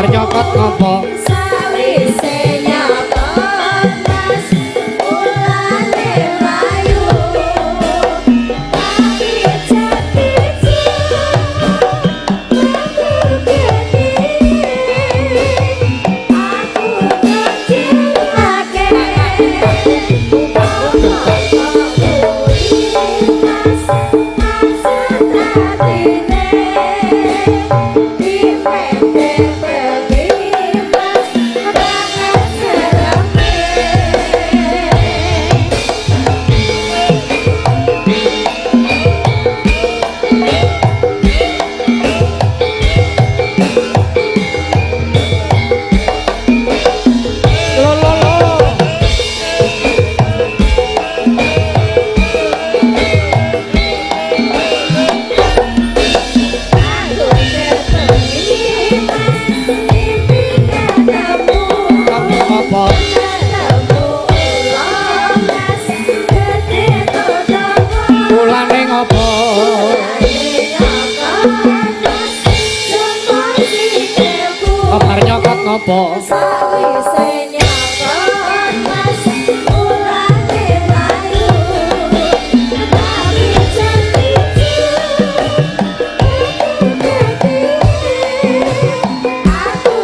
Bar nyokot ngopo? Sawise nyokot Mas ulane mlayu. Tapi jati aku kecilake. Mas maksud atine dipepet-pepet Mas banget sereme. Lo lo lo. Aku terbengi Mas mimpi ketemu. Apa? Ketemu ula Mas gede totoku. Ulane ngopo? Bar nyokot ngopo? Sawise nyokot Mas ulane mlayu. Tapi jati aku aku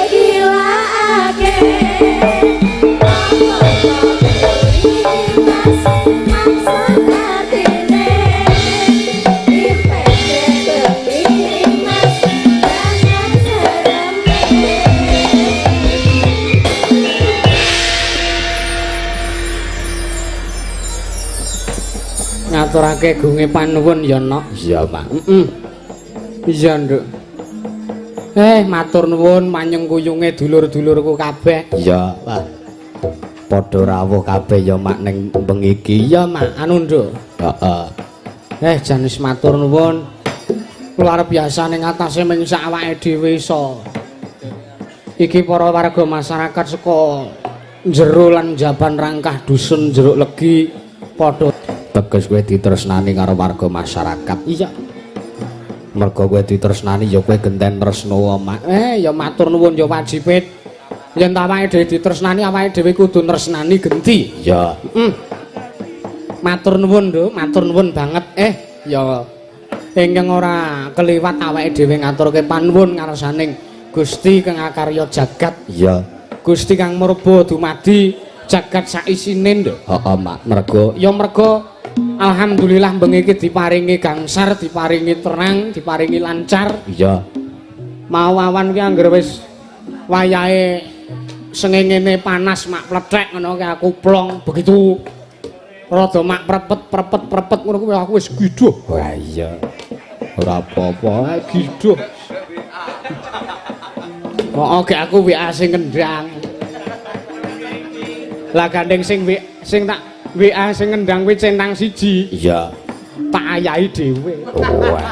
gilake. Apa kuwi Mas maksud atine dipepet-pepet Mas banget sereme. Ngaturake gunge panuwun ya, Nok. Iya, Pak. Heeh. Iya, Nduk. Matur nuwun manyengkuyunge dulur-dulurku kabeh. Iya, Pak. Padha rawuh kabeh ya, Mak, ning bengi iki. Iya, Mak, anu, Nduk. Heeh. Jan wis matur nuwun. Luar biasa ning atase ming sak awake dhewe iso. Iki para warga masyarakat saka jero lan jaban rangkah dusun Jeruk Legi padha Teges kowe ditresnani karo warga masyarakat. Iya. Mergo kowe ditresnani ya kowe genten tresno, Mak. Ya matur nuwun ya wajibe. Yen ta awake dhewe ditresnani, awake dhewe kudu tresnani genti. Iya. Matur nuwun, Nduk, matur nuwun banget. Ya ingkang ora keliwat awake dhewe ngaturke panuwun ngarsaning Gusti kang akarya jagat. Iya. Gusti kang murba dumadi jagat saisine, Nduk. Heeh, Mak. Mergo Ya mergo alhamdulillah bengi iki diparingi gangsar, diparingi terang, diparingi lancar. Iya. Mau awan ki anggere wis wayahe sengengene panas mak plethek ngono ki aku plong begitu rada mak prepet prepet prepet ngono kuwi aku wis giduh. Wah iya. Ora apa-apa, giduh. Heeh, gek aku WA sing kendang. Lah gandeng sing sing tak WA sing ngendang kuwi centang siji. Iya. Tak ayahi dhewe. Wah.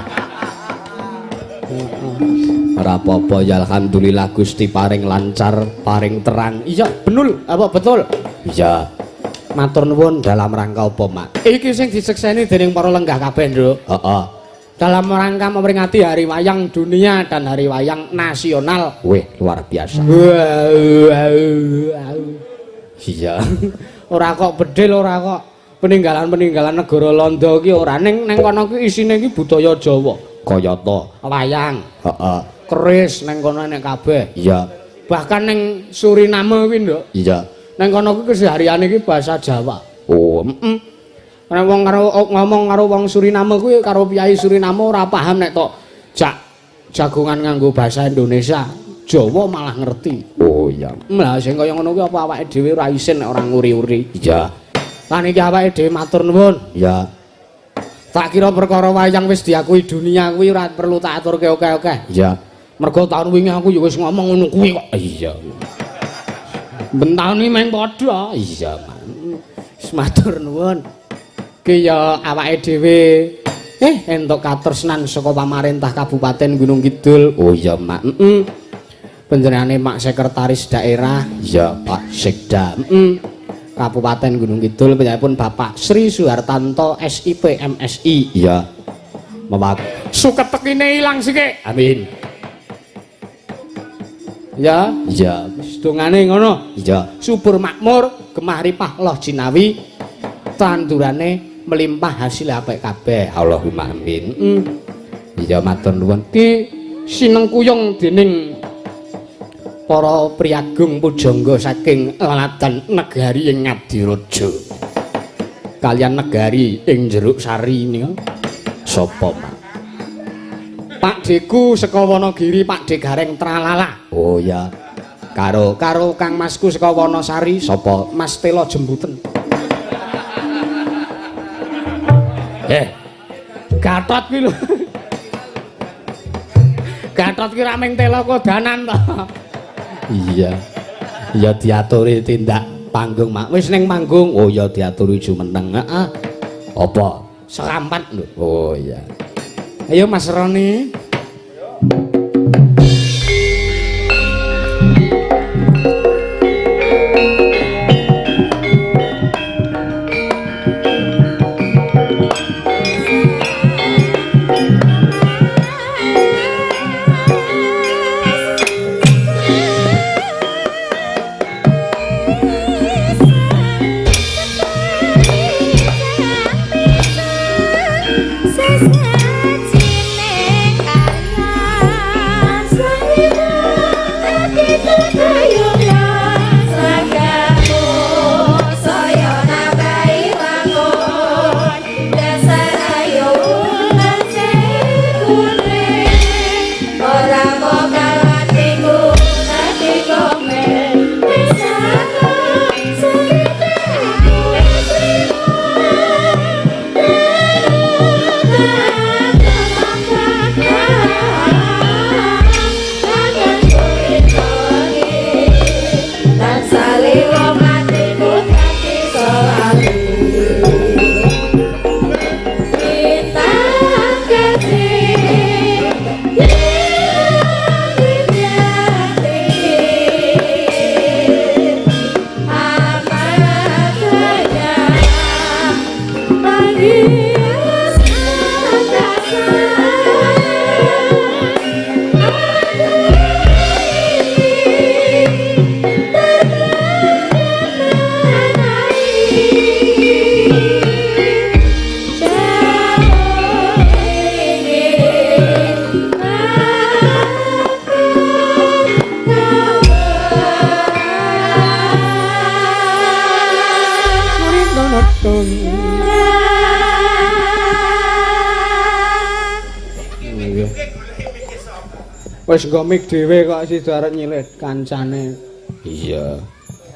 Ora apa-apa ya alhamdulillah Gusti paring lancar, paring terang. Iya, benul, apa betul? Iya. Matur nuwun. Dalam rangka apa, Mak? Iki sing disekseni dening para lenggah kabeh, Nduk. Heeh. Dalam rangka memperingati Hari Wayang Dunia dan Hari Wayang Nasional. Wih, luar biasa. Iya. Ora kok bedil, ora kok peninggalan-peninggalan negara Londo ki ora, ning neng kono ki isine ki budaya Jawa. Kayata wayang, heeh, keris neng kono nek kabeh. Iya. Bahkan neng Suriname kuwi, Nduk. Iya. Neng kono kuwi kesehariane ki bahasa Jawa. Oh, heeh. Nek wong karo ngomong karo wong Suriname kuwi karo piyai Suriname ora paham nek tok jak jagongan nganggo bahasa Indonesia. Jawa malah ngerti. Oh iya. Lah sing kaya ngono kuwi apa awake dhewe ora isin nek ora nguri-uri. Iya. Lan iki awake dhewe matur nuwun. Iya. Tak kira perkara wayang wis diakui dunia kuwi ora perlu tak aturke oke-oke. Iya. Mergo taun wingi aku ya wis ngomong ngono kuwi kok. Iya. Ben taun iki meng padha. Iya, Mas. Wis matur nuwun. Ki ya awake dhewe entuk katresnan saka pamarentah Kabupaten Gunung Kidul. Oh iya, Mak. Heeh. Panjenengane Mak Sekretaris Daerah. Iya, Pak Sekda. Heeh. Kabupaten Gunung Kidul panjenenganipun Bapak Sri Suhartanto SIP MSI. Iya. Mewak. Suketekine ilang sithik. Amin. Ya, Iya. wis dongane ngono. Iya. Subur makmur, gemah ripah loh jinawi, tandurane melimpah hasil apik kabeh. Allahumma amin. Iya matur nuwun. Ki sinengkuyung dening para priyagung pujangga saking laladan negari ing Ngadireja. Kalian negari ing Jeruk Sari nika. Sapa, Mak? Pak Deku saka Wanagiri, Pak De Gareng Tralala. Oh ya. Karo Karo Kang Masku saka Wanasari, sapa? Mas Telo Jembuten. Eh, Gatot kuwi lho. Gatot ki ra ming telo kodanan to. Iya. Ya diaturi tindak panggung, Mak. Wis ning panggung. Oh ya diaturi jumeneng. Heeh. Apa? Serampat lho. Oh iya. Ayo Mas Roni. Wis nggo mik dhewe kok sida arep nyilih kancane. Iya.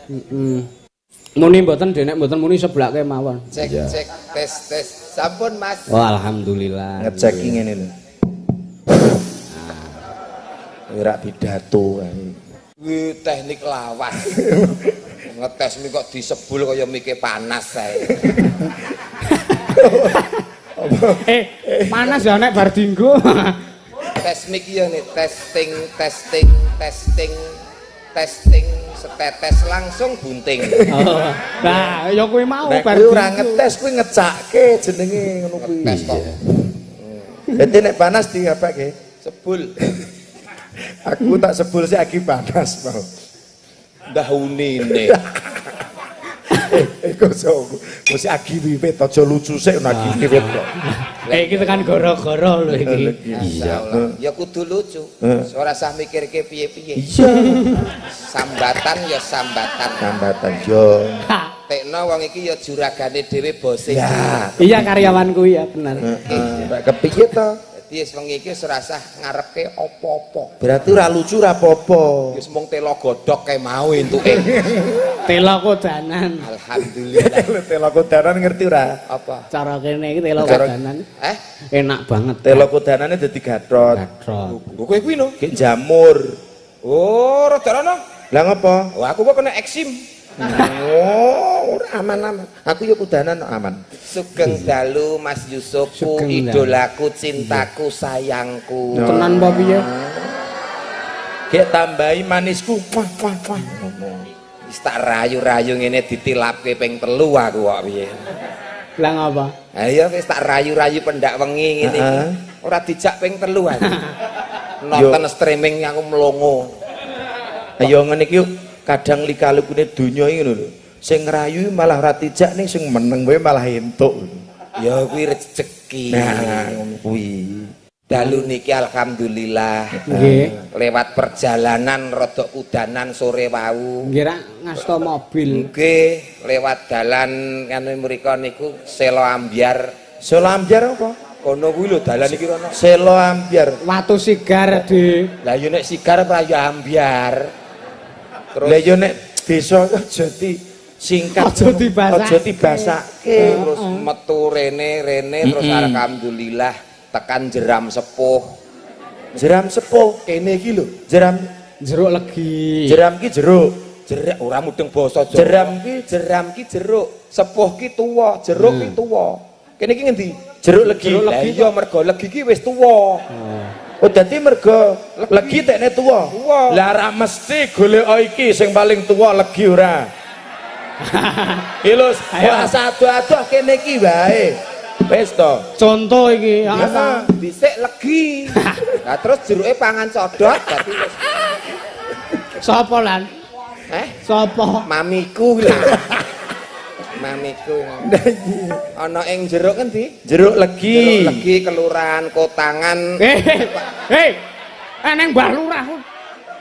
Heeh. Muni mboten denek mboten muni seblake mawon. Cek Iya. cek tes tes. Sampun Mas. Oh alhamdulillah. Ngecek ngene lho. Ora pidato kae. Kuwi teknik lawas. Ngetes mie kok disebul kaya mike panas ae. Eh, panas ya nek bar dinggo. Tes mik ya nih testing testing testing testing setetes langsung bunting. Oh. Lah, ya kuwi mau Nek bar kuwi ora dinggo. ngetes kuwi ngecake jenenge ngono kuwi. Ngetes kok. Dadi nek panas diapake? Sebul. Aku tak sebul sih agi panas mau. Ndahunine. Eh kok so, agi wiwit aja lucu sik nek agi wiwit kok. Eh, iki tekan goro-goro lho iki. Iya. Ya kudu lucu. Ora usah mikirke piye-piye. Iya. Sambatan ya sambatan. Sambatan yo. Tekno wong iki ya juragane dhewe bose. Ya. Iya karyawanku ya bener. Heeh. Nek kepiye to? Dadi wis wengi iki wis ora usah ngarepke apa-apa. Berarti ora lucu ora apa-apa. Wis mung telo godhog kae mau entuke. Telo kodanan. Alhamdulillah. Telo kodanan ngerti ora? Apa? Cara kene iki telo Cara- kodanan Eh? enak banget. Telo kodanane dadi gatot. Gatot. Kowe kuwi no? Ki jamur. Oh, rada rono. Lah ngopo? Oh, aku kok kena eksim. Oh, ora aman-aman. Aku ya kudanan aman. Sugeng dalu Mas Yusufku, Sugeng dalu. idolaku, cintaku, sayangku. Tenan apa piye? Gek tambahi manisku. Wah, wah, wah. Ngono. Wis tak rayu-rayu ngene ditilapke ping 3 aku kok piye. Lah ngapa? Ayo wis tak rayu-rayu pendak wengi ngene iki. Heeh. Ora dijak ping 3 aku. Nonton streaming aku mlongo. Ayo ngene iki kadang lika-likune donya iki ngono lho. Sing ngrayu malah ora dijak ning sing meneng wae malah entuk. Ya kuwi rejeki. Nah, ngono kuwi. Dalu niki alhamdulillah. Nggih. Lewat perjalanan rodok kudanan sore wau. Nggih rak ngasta mobil. Nggih, lewat dalan anu mriko niku Selo Ambyar. Selo Ambyar apa? Kono kuwi lho dalan iki rono. Selo Ambyar. Watu sigar di Lah yo nek sigar apa ya ambyar. Terus Lah yo nek desa aja di singkat. Aja dibasake. Aja dibasake. Terus metu rene terus alhamdulillah tekan Jeram Sepuh. Jeram Sepuh Kene iki lho, jeram jeruk legi. jeram ki jeruk. Jerak ora mudeng basa Jawa. Jeram ki jeram ki jeruk, sepuh ki tuwa, jeruk ki tuwa. Kene iki ngendi? Jeruk legi. Jeruk Lah legi. iya mergo legi ki wis tuwa. Oh dadi mergo legi tekne tuwa. Tuwa. Lah ra mesti golek iki sing paling tuwa legi ora. Iki lho ora satu-atuh kene iki wae. Wis to. Contoh iki. Ya. Heeh. Dhisik legi. Lah terus jeruke pangan codot dadi wis Sapa lan? eh Sapa? mamiku lho. Mamiku. Ana ing jeruk ngendi? Jeruk legi. Jeruk legi kelurahan Kotangan. Eh, eh. Eneng Mbah Lurah.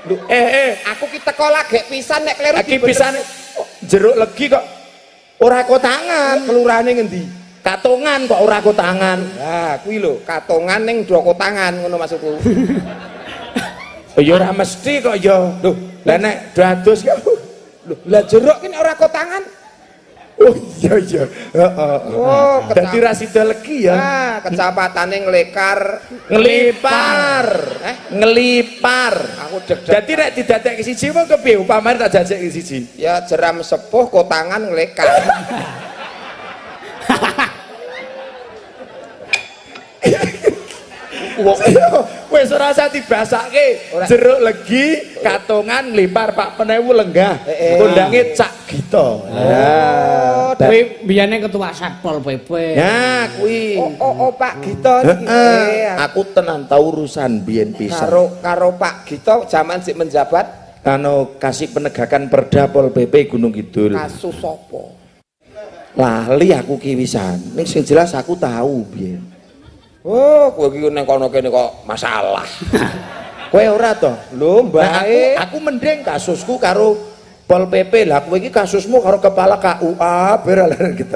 Lho, eh Aku ki teko lagek pisan nek kleru lagi pisan jeruk legi kok ora kotangan. Kelurahane ngendi? Katongan kok ora kotangan. Lah kuwi lho, Katongan ning do Kotangan ngono maksudku. Ya ora mesti kok ya. Lho, lah nek do adus kok. Lho, lah jeruk ki nek ora Kotangan. Oh iya iya. Heeh. Oh, Dadi ra sida legi ya. Ah, kecamatane Nglekar. Ngelipar. Eh? Ngelipar. Aku deg-deg. Dadi nek didadekke siji mong kepiye upamane tak jajekke siji. Ya Jeram Sepuh Kotangan Nglekar. Wong wis ora usah dibasake. Ora. Jeruk legi, katongan, nglipar Pak Penewu lenggah. Eh, eh. Kondange Cak Gito. Oh, Kuwi biyene ketua Satpol PP. Ya kuwi. oh, oh, oh, Pak Gito niki. Heeh. Eh, Aku tenan tau urusan biyen pisan. karo karo Pak Gito jaman sik menjabat Anu kasih penegakan Perda Pol PP Gunung Kidul. kasus apa? Lali aku ki wisan. Ning sing jelas aku tahu biyen. Oh, kowe iki nang kono kene kok masalah. Kowe ora to? Lho, Nah, mbae. aku mending kasusku karo Pol PP lah kowe iki kasusmu karo kepala KUA ber gitu.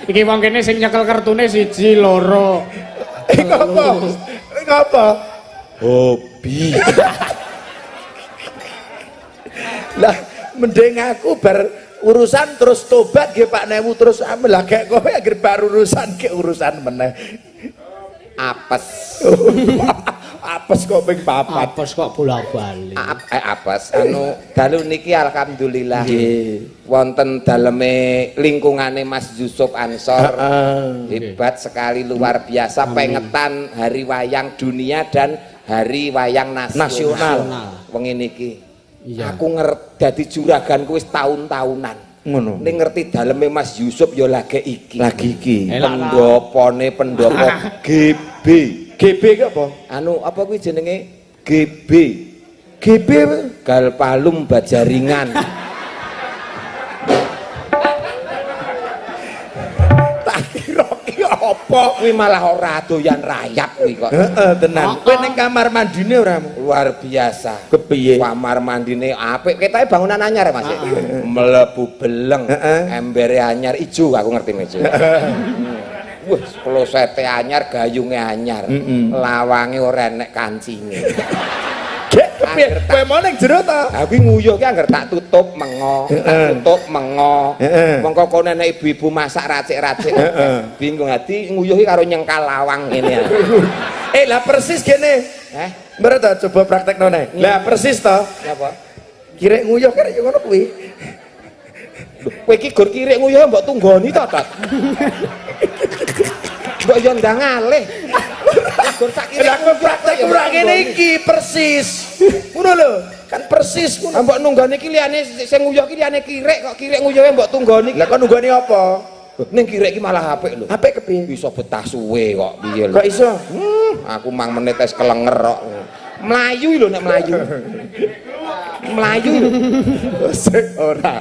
Iki wong kene sing nyekel kertune siji loro. Iku apa? Iku apa? Hobi. Lah mending aku bar urusan terus tobat nggih Pak Newu terus amel lah kayak kowe anggere bar urusan ke urusan meneh. Apes. Apes kok ping papat. Apes kok bola-bali. Apes anu dalu niki alhamdulillah. Nggih. Wonten daleme lingkungane Mas Yusuf Ansor. Heeh. Hebat sekali, luar biasa pengetan Hari Wayang Dunia dan Hari Wayang Nasional. Nasional. Wengi niki. Iya. Aku ngerti dadi juraganku wis taun-taunan. Ngono. Ning ngerti daleme Mas Yusuf ya lagi iki. Lagi iki. Eh, lah, lah. Pendopone pendopo GB. GB ki apa? Anu apa kuwi jenenge? GB. GB Galpalum Bajaringan. tak kira ki apa? Kuwi malah ora doyan rayap kuwi kok. Heeh, tenan. Kowe ning kamar mandine ora? Luar biasa. Kepiye? Kamar mandine apik, ketoke bangunan anyar Mas. Mlebu beleng, Heeh. embere anyar ijo aku ngerti mejo. Wah, klosete anyar, gayunge anyar. Lawange ora enek kancinge. Gek kepiye? Kowe mau ning jero ta? Aku nguyuh ki angger tak tutup mengo, tak tutup mengo. Heeh. Mongko kono nek ibu-ibu masak racik-racik. Heeh. Bingung ati nguyuh ki karo nyengkal lawang ngene. Eh lah persis gene. Eh, Mbere ta coba praktekno neh. Lah persis to. napa? Kirek nguyuh kirek yo ngono kuwi. Lho, kowe iki gur kirik nguyuh mbok tunggoni to, Tat? Mbok yo ndang ngalih. Gur sak kirik. Lah kowe praktek ora ngene iki persis. Ngono lho. Kan persis ngono. Mbok nunggoni iki liyane sing nguyuh iki liyane kirik kok kirik nguyuhe mbok tunggoni. Lah kok nunggoni apa? Ning kirik iki malah apik lho. Apik kepiye? Bisa betah suwe kok piye lho. Kok iso? Aku mang menit es kelenger kok. Mlayu lho nek mlayu. Mlayu lho. Sik ora.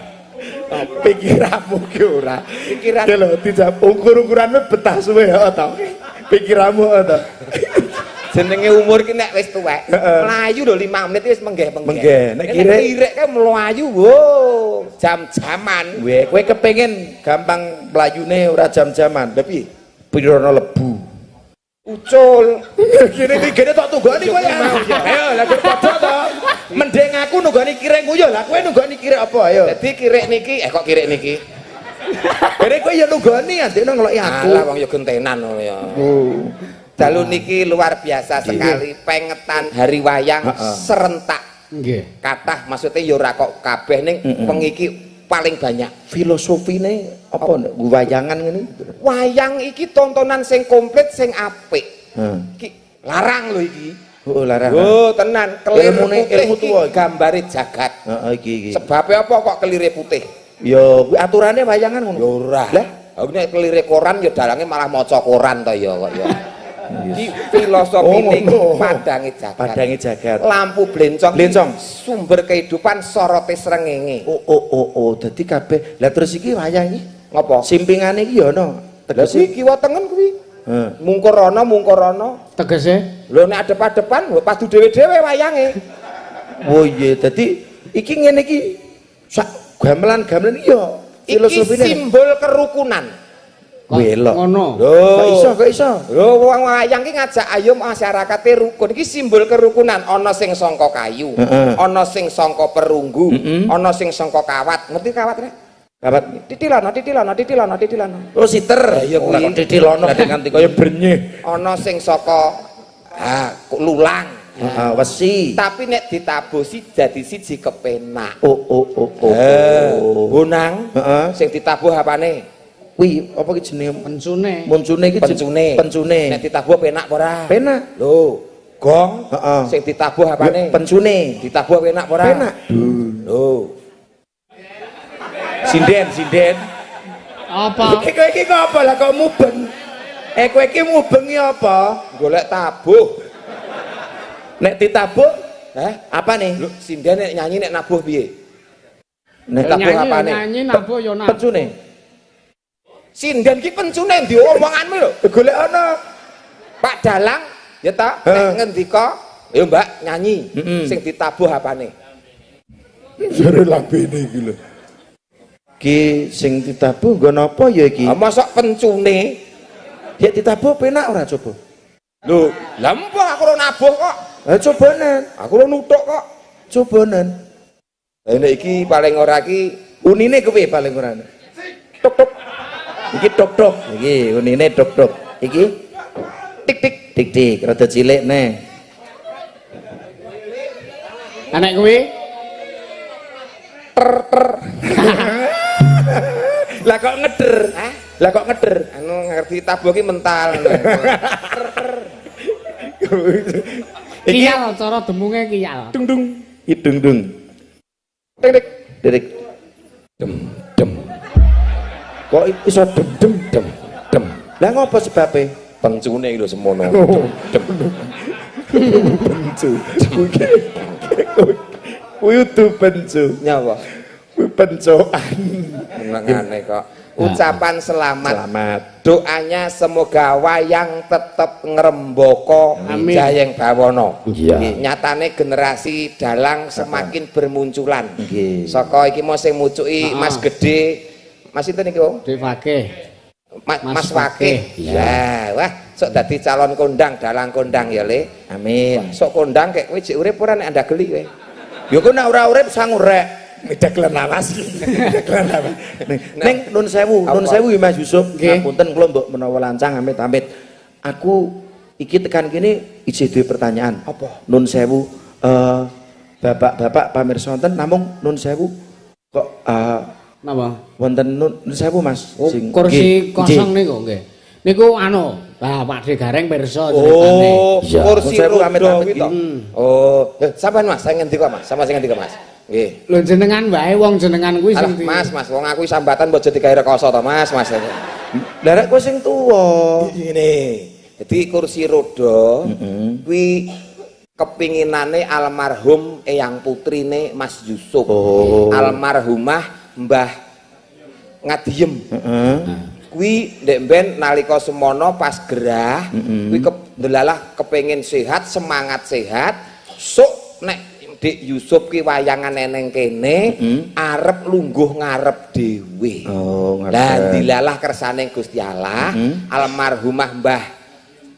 Pikiranmu ki ora. Pikiran. Ki lho dijawab ukur-ukuranmu betah suwe heeh ta. Pikiranmu heeh ta. Jenenge umur ki nek wis tuwek, Heeh. mlayu lho 5 menit wis menggeh-menggeh. Menggeh. Nek Nek kirik- kirik kae mlayu wo, jam-jaman. Kowe kowe kepengin gampang mlayune ora jam-jaman. Lah piye? Pirono lebu. Ucul. Kene iki gene tok tunggoni kowe ya. Ayo lah kowe padha to. Mending aku nunggoni kirik nguyuh lah kowe nunggoni kirik apa ayo. Dadi kirik niki, kok kirik niki? Kene kowe ya nunggoni andekno ngeloki aku. Alah wong ya gentenan ngono ya. Oh. Dalu niki luar biasa sekali pengetan hari wayang Heeh. serentak. Nggih. Kathah maksudnya ya ora kok kabeh ning wengi iki paling banyak. Filosofine apa nek wayangan ngene? Wayang iki tontonan sing komplit sing apik. Heeh. Iki larang lho iki. Oh, larang. Oh, tenan. Kelir Ilmune- putih ilmu iki tuwa iki. gambare jagat. Heeh iki iki. Sebabe apa kok kelire putih? Ya kuwi aturane wayangan ngono. Ya ora. Lah, Aku nek kelire koran ya dalange malah maca koran to ya kok ya. Iki filosofine Oh, ngono. padange jagat. Padange jagat. Lampu blencong. Blencong. Sumber kehidupan sorote srengenge. Oh oh oh oh, dadi kabeh. Lah terus iki wayang iki Ngopo? simpingane iki ya ana. Lah kuwi kiwa tengen kuwi. Heeh. Mungkur ana, mungkur ana. Tegese Lho nek adep-adepan lho padu dhewe-dhewe wayange. Oh iya, dadi iki ngene iki sak gamelan-gamelan iki ya Iki filosofine. simbol kerukunan. kok Welok. ngono. Lho, Kok iso, kok iso? Lho wong wayang ki ngajak ayo masyarakate rukun. Iki simbol kerukunan. Ana sing sangka kayu, Heeh. ana sing sangka perunggu, Mm-mm. ana sing sangka kawat. Ngerti kawat rek? Kawat. Titilono, titilono, titilono, titilono. Oh siter. Lah iya Ora kuwi. kok titilono nganti kaya brenyeh. Ana sing saka lulang. Heeh, wesi. Tapi nek ditabuh dadi siji kepenak. Oh oh oh oh. Bonang Heeh. sing ditabuh apane? Kuwi apa ki jenenge? Pencune. Muncune iki Pencune. Pencune. Nek ditabuh penak apa ora? Penak. Lho, gong Heeh. sing ditabuh apane? Pencune. Ditabuh penak apa ora? Penak. Lho, Sinden, sinden. Apa? Iki kowe iki kok apa lah kok mubeng? Eh kowe iki mubengi apa? golek tabuh. Nek ditabuh Hah? apa nih? Lho, sinden nek nyanyi nek nabuh piye? Nek tabuh Nyanyi apane? nyanyi nabuh ya nabuh. pencune. Sinden ki pencune ndi omonganmu lho. Golek ana. Pak Dalang ya ta Heeh. nek ngendika, "Yo Mbak, nyanyi." Mm-mm. Sing ditabuh apane? Jare lambene iki lho. Ki sing ditabuh nggo napa ya iki? Ah, mosok pencune? Ya ditabuh penak ora coba? Lho, lah empo aku ora nabuh kok. Ha cobanen, Aku ora nuthuk kok. cobanen. Lah nek iki paling ora iki Unine kepiye paling ora? tuk tuk Iki tok tok, iki unine tok tok. Iki tik tik. tik tik rada cilik neh. Anek kuwi Ter ter. Lah kok ngeder? Hah? Lah kok ngeder? Anu ngerti tabuh ki mental. Iki kiyal cara demunge kiyal. dung dung. Iki dung dung. Tik tik. Titik. Dem dem Kok iso dem dem dem dem. Lah ngopo sebabe? Pencune iki lho semono. Dem dem. Bencu. Kuwi udu bencu. Nyapa? Kuwi pencoan. Menengane kok. Ucapan selamat. Selamat. Doanya semoga wayang tetep ngrembaka Amin. jayeng bawana. Iya. Nyatane generasi dalang semakin bermunculan. Nggih. Saka iki mau sing mucuki Mas Gede, Mas sinten iki, Om? Dek Fakih. Mas Mas Wakih. Iya. Lah, wah, sok dadi calon kondang, dalang kondang ya, Le. Amin. Sok kondang kek kowe jek urip ora nek anda geli kowe. Ya kowe nek ora urip sangu rek. Dagelan lawas. Dagelan lawas. Ning nun sewu, nun Apa? sewu ya Mas Yusuf. Nggih. Ngapunten kula mbok menawa lancang amit-amit. Aku iki tekan kene isih duwe pertanyaan. Apa? Nun sewu, bapak-bapak pamirsa wonten namung nun sewu kok Napa? wonten nun sewu Mas Oh, sing kursi nggih, kosong nggih. niku nggih. Niku anu, Wah, Pak De Gareng pirsa ceritane. Oh, Iya. kursi Saya roda amit-amit kuwi to. iki. Oh, sampean Mas, saya ngendika Mas, sama sing ngendika Mas. Nggih. Lho jenengan wae wong jenengan kuwi sing Alah, Mas, Mas, wong aku sambatan mbok aja digawe rekoso to, Mas, Mas. Lah rek kowe sing tuwa. Ngene. Jadi kursi roda kuwi kepinginane almarhum eyang putrine Mas Yusuf. Oh. Almarhumah Mbah Ngadiem. Heeh. Kuwi ndek mben nalika semono pas gerah, kuwi delalah kepengin sehat, semangat sehat, sok nek Dik Yusuf ki wayangan eneng kene, arep lungguh ngarep dhewe. Oh, ngarep. Lah dilalah kersane Gusti Allah, almarhumah Mbah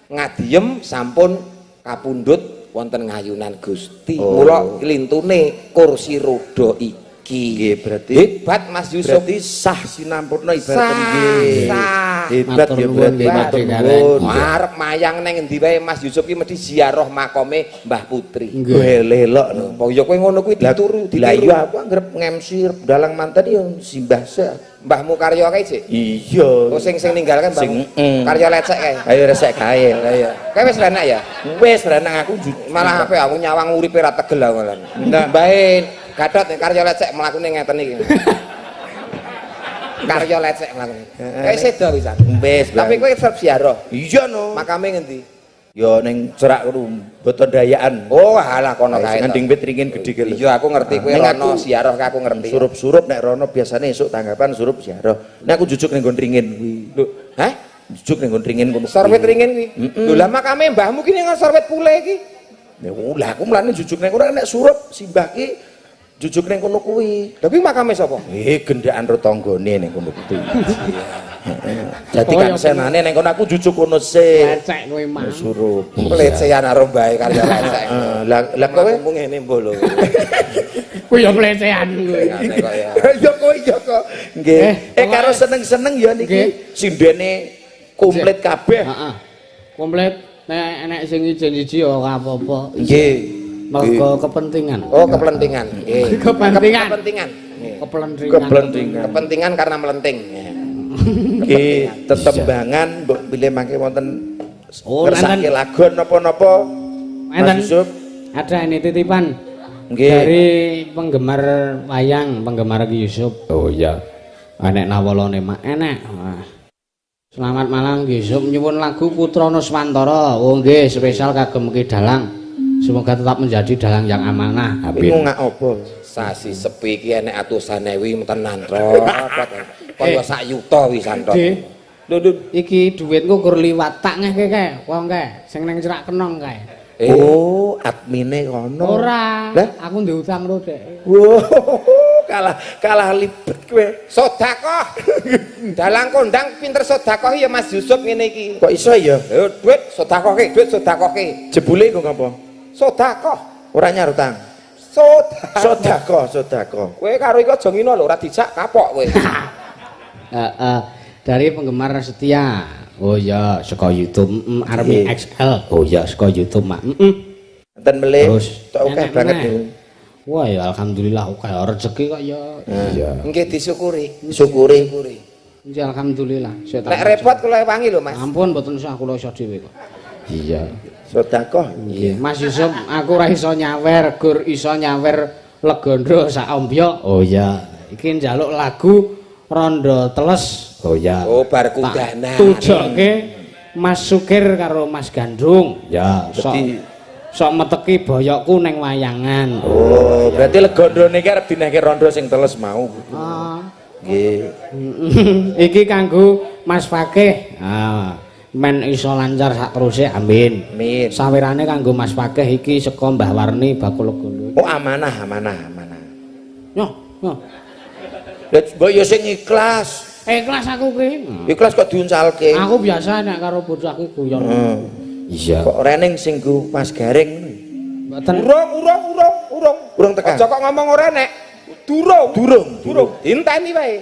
Ngadiem sampun kapundhut wonten ngayunan Gusti. Oh. Mula lintune kursi roda iki. Nggih, berarti hebat Mas Yusuf. Berarti sah sinampurna ibarat Sah, nggih. sah. Hebat Matur ya nuwun berarti nggih, Pak matur Gareng. nuwun. Arep mayang neng endi wae Mas Yusuf ki mesti ziarah makome Mbah Putri. Nggih. Kowe lelok no. Apa ya kowe ngono kuwi dituru, Lah ditiru. iya aku anggere ngemsi dalang manten ya simbah sek. Mbahmu Karyo kae, Cik. Iya. Oh sing sing ninggal kan Sing, Mbahmu. mm. Karyo lecek kae. Ayo resek kae. Lah iya. Kae wis renak ya? Wis renang aku Malah apa aku nyawang uripe ra tegel aku malah. Nah. Mbae Gatot nek Karyo lecek mlakune ngeten iki. Karyo lecek mlakune. Kae sedo pisan. Wis. Tapi kowe tetep ziarah. Iya no. Makame ngendi? Ya ning cerak kono boto dayaan. Oh, halah kono kae. Sing to. ngending wit ringin gedhe ki lho. Iya, aku ngerti kowe Ning rono aku ziarah kae aku ngerti. Surup-surup nek rono biasane esuk tanggapan surup ziarah. Nek aku jujuk ning nggon ringin kuwi. Lho, hah? Jujuk ning nggon ringin kono. Sorwit ringin kuwi. Lho lah makame mbahmu ki ning sorwit pule iki. Ya lah aku mlane jujuk ning kono nek surup simbah ki jujuk ning kono kuwi. Lha kuwi makame sapa? Gendaan ro tanggane ning kono kuwi. Dadi Oh, kan ya senane ning kono aku jujuk kono sik. Lecek kowe mang. Surup. Pelecehan karo mbae karya lecek. Heeh, lah lah kowe Mlakumu ngene mbok lho. Kuwi ya pelecehan kuwi. Ngene kok ya. Ya kok iya kok. Nggih. Karo seneng-seneng ya Nggih. niki sindene komplit kabeh. Heeh. Komplit nek enek sing ijen siji ya ora apa-apa. Nggih. Mergo kepentingan. Oh, kepelentingan. Nggih. Kepentingan. Kepentingan. Nggih. Kepelentingan. Kepelentingan. Kepentingan karena melenting. Nggih, tetembangan mbok pilih mangke wonten Oh, ngersake enten. lagon napa-napa. Mas Enten. Yusuf. Ada ini titipan Nggih. dari penggemar wayang, penggemar Ki Yusuf. Oh iya. Enek nawalane mak enek. Wah. Selamat malam Ki Yusuf nyuwun lagu Putra Nuswantara. Oh nggih, spesial kagem Ki Dalang. Semoga tetap menjadi dalang yang amanah. Amin. Ngungak apa? Sasi sepi iki enek atusan ewu tenan to. Kaya sak yuta wisan to. Dik. Lho lho. Iki duitku kur liwat tak ngehke kae, wong kae sing ning cerak kenong kae. Eh, Oh, admine kono. Ora, Lah? aku ndek utang ro Dek. Wow, kalah kalah libet kowe. Sedekah. Dalang kondang pinter sedekah ya Mas Yusuf ngene iki. Kok iso ya? Lho duit sedekahke, duit sedekahke. Jebule kok ngapa? Sedekah. Ora nyar utang. Sedekah. Sedekah, sedekah. Kowe karo iku aja ngino lho, ora dijak kapok kowe. Heeh. Dari penggemar setia. Oh iya, saka YouTube Army Nggih. XL. Oh iya, saka YouTube mak. Enten melih. Terus. Tok akeh Enek banget meneh. niku. Wah ya alhamdulillah oke rezeki kok ya. Iya. Nggih disyukuri. Syukuri. Syukuri. Ya alhamdulillah. Saya tak Nek repot kula ewangi lho Mas. Ampun mboten usah kula iso dhewe kok. Iya. Sedekah. Nggih, Mas Yusuf aku ora iso nyawer, gur iso nyawer legandha sak ombyok. Oh iya. Iki njaluk lagu Rondo Teles. Oh iya. Oh bar Tak kudanan. tujoke Mas Sukir karo Mas Gandrung. Ya. Sok sok meteki boyokku neng wayangan. Oh, berarti legandone iki arep dinehke rondo sing teles mau. Ah. Nggih. Iki kanggo Mas Fakih. Ah, men iso lancar sak teruse amin. Amin. Sawirane kanggo Mas Fakih iki saka Mbah Warni bakul legandha. Oh, amanah, amanah, amanah. Nyoh, nyoh. Lah mbok ya sing ikhlas. Ikhlas aku ki. Ikhlas kok diuncalke. Aku biasa nek karo bocah ki guyon. Iya. Kok reneng sing nggo Mas Gareng. Mboten Urung, urung, urung, urung. Urung tekan. Aja kok ngomong ora nek. Durung, Durung, durung. Dienteni wae.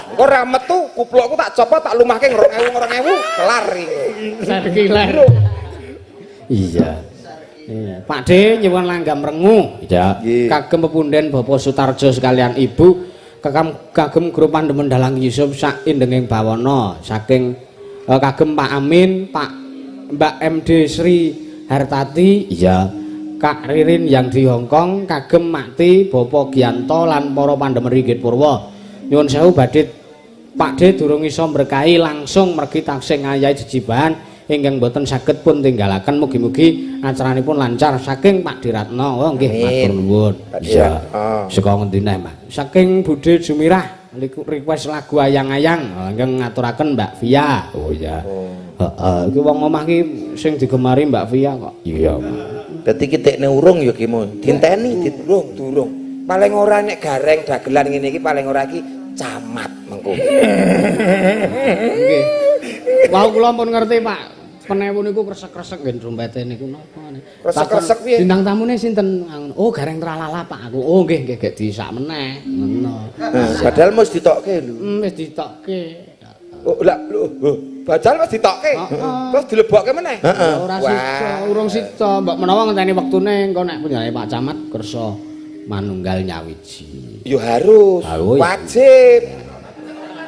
Engko ora metu kuplokku tak copot tak lumahke 2000 2000 kelar iki. Sarkiler. Iya. Iya. Pak D nyuwun langgam rengu. Iya. Nggih. Kagem pepunden Bapak Sutarjo sekalian Ibu, kagem grup Pandemen Dalang Yusuf sak indenging bawana saking Kagem Pak Amin, Pak Mbak MD Sri Hartati, iya. Kak Ririn yang di Hong Kong, kagem Makti, Bapak Gianto lan para pandemen Ringgit Purwa. Nyuwun sewu badhe Pak D durung iso mberkahi langsung mergi taksih ngayahi jejibahan ingkang boten saged pun tinggalaken, mugi-mugi acaranipun lancar saking Pak Diratno. Oh nggih, matur nuwun. Iya. Saka ngendi neh, Mas? Saking Bude Jumirah request lagu ayang-ayang. Oh, ingkang ngaturaken Mbak Via. Oh iya. Heeh, iki wong omah iki sing digemari Mbak Via kok. Iya. Berarti ki tekne urung ya ki mo. Dinteni Durung, durung. Paling ora nek gareng dagelan ngene iki paling ora iki camat mengko. Nggih. Wau kula pun ngerti, Pak. Penewu niku kresek-kresek nggih trompete niku napa. Kresek-kresek piye? Bintang tamune sinten? Oh, gareng tralala Pak aku. Oh nggih nggih gek disak meneh. Ngono. Padahal mesti ditokke lho. Wis ditokke. Oh, lah lho, bajal wis ditokke. Terus dilebokke meneh. Ora sida, urung sida. Mbok menawa ngenteni wektune engko nek punyane Pak Camat kersa manunggal nyawiji. Ya harus, wajib.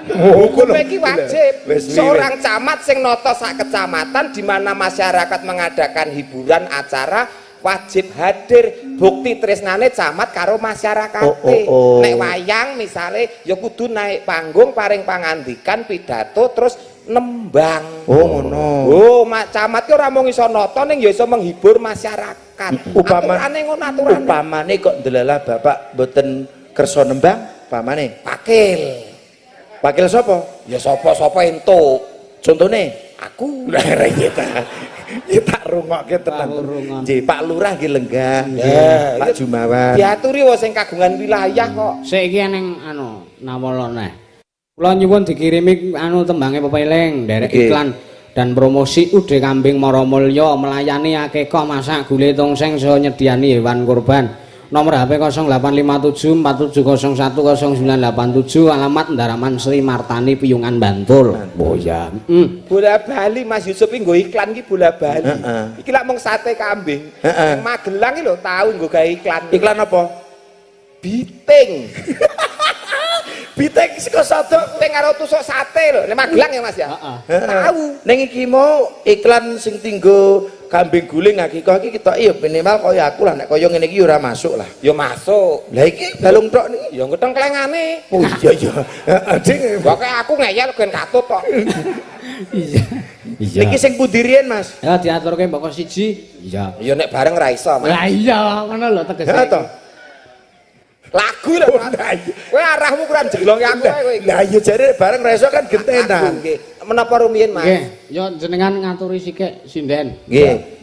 Hukum iki wajib. Seorang camat sing nata sak kecamatan di mana masyarakat mengadakan hiburan acara wajib hadir, bukti tresnane camat karo masyarakate. Nek wayang misale ya kudu naik panggung paring pangandikan pidato terus nembang. Oh ngono. Oh, camat ki ora mung iso nata ning ya iso menghibur masyarakat. Aturane ngono aturane. Upamane kok ndelalah bapak mboten kersa nembang, upamane pakil. Wakil sapa? Ya sapa-sapa entuk. Contone aku. Lah iya ta. Ya tak rungokke tenan. Nggih, Pak Lurah nggih lenggah. Pak Jumawan. Diaturi wae sing kagungan wilayah kok. Sik iki eneng anu nawala neh. Kula nyuwun dikirimi anu tembange pepeling nderek iklan dan promosi Ude Kambing Maromulya melayani akekah masak gule tongseng saha nyediani hewan kurban. Nomor HP 0857 4701 0987, alamat Ndaraman Sri Martani Piyungan Bantul. Oh ya. Bola bali Mas Yusuf iki nggo iklan iki bola bali. Iki lak mung sate kambing. Magelang iki lho tau nggo gawe iklan. Iklan apa? Biting. Biting saka sodok biting karo tusuk sate lho. Nek Magelang ya Mas ya. Tahu. Ning iki mau iklan sing tinggo kambing guling akikah iki ketok ya minimal kaya aku lah nek kaya ngene iki ya ora masuk lah. Ya masuk. Lah iki balung tok niki ya ngetheng klengane. Oh iya iya. Heeh ding. Pokoke aku ngeyel ben katut tok. Iya. Iya. Niki sing pundi riyen Mas? Ya diaturke mbok siji. Iya. Ya nek bareng ra iso Mas. Lah iya ngono lho tegese. Heeh to. Lagu lho. Kowe arahmu kurang jeglong aku kowe iki. Lah iya jare bareng ra iso kan gentenan. Nggih. Menapa rumiyin Mas? Nggih, ya jenengan ngaturi sikik sinden. Nggih,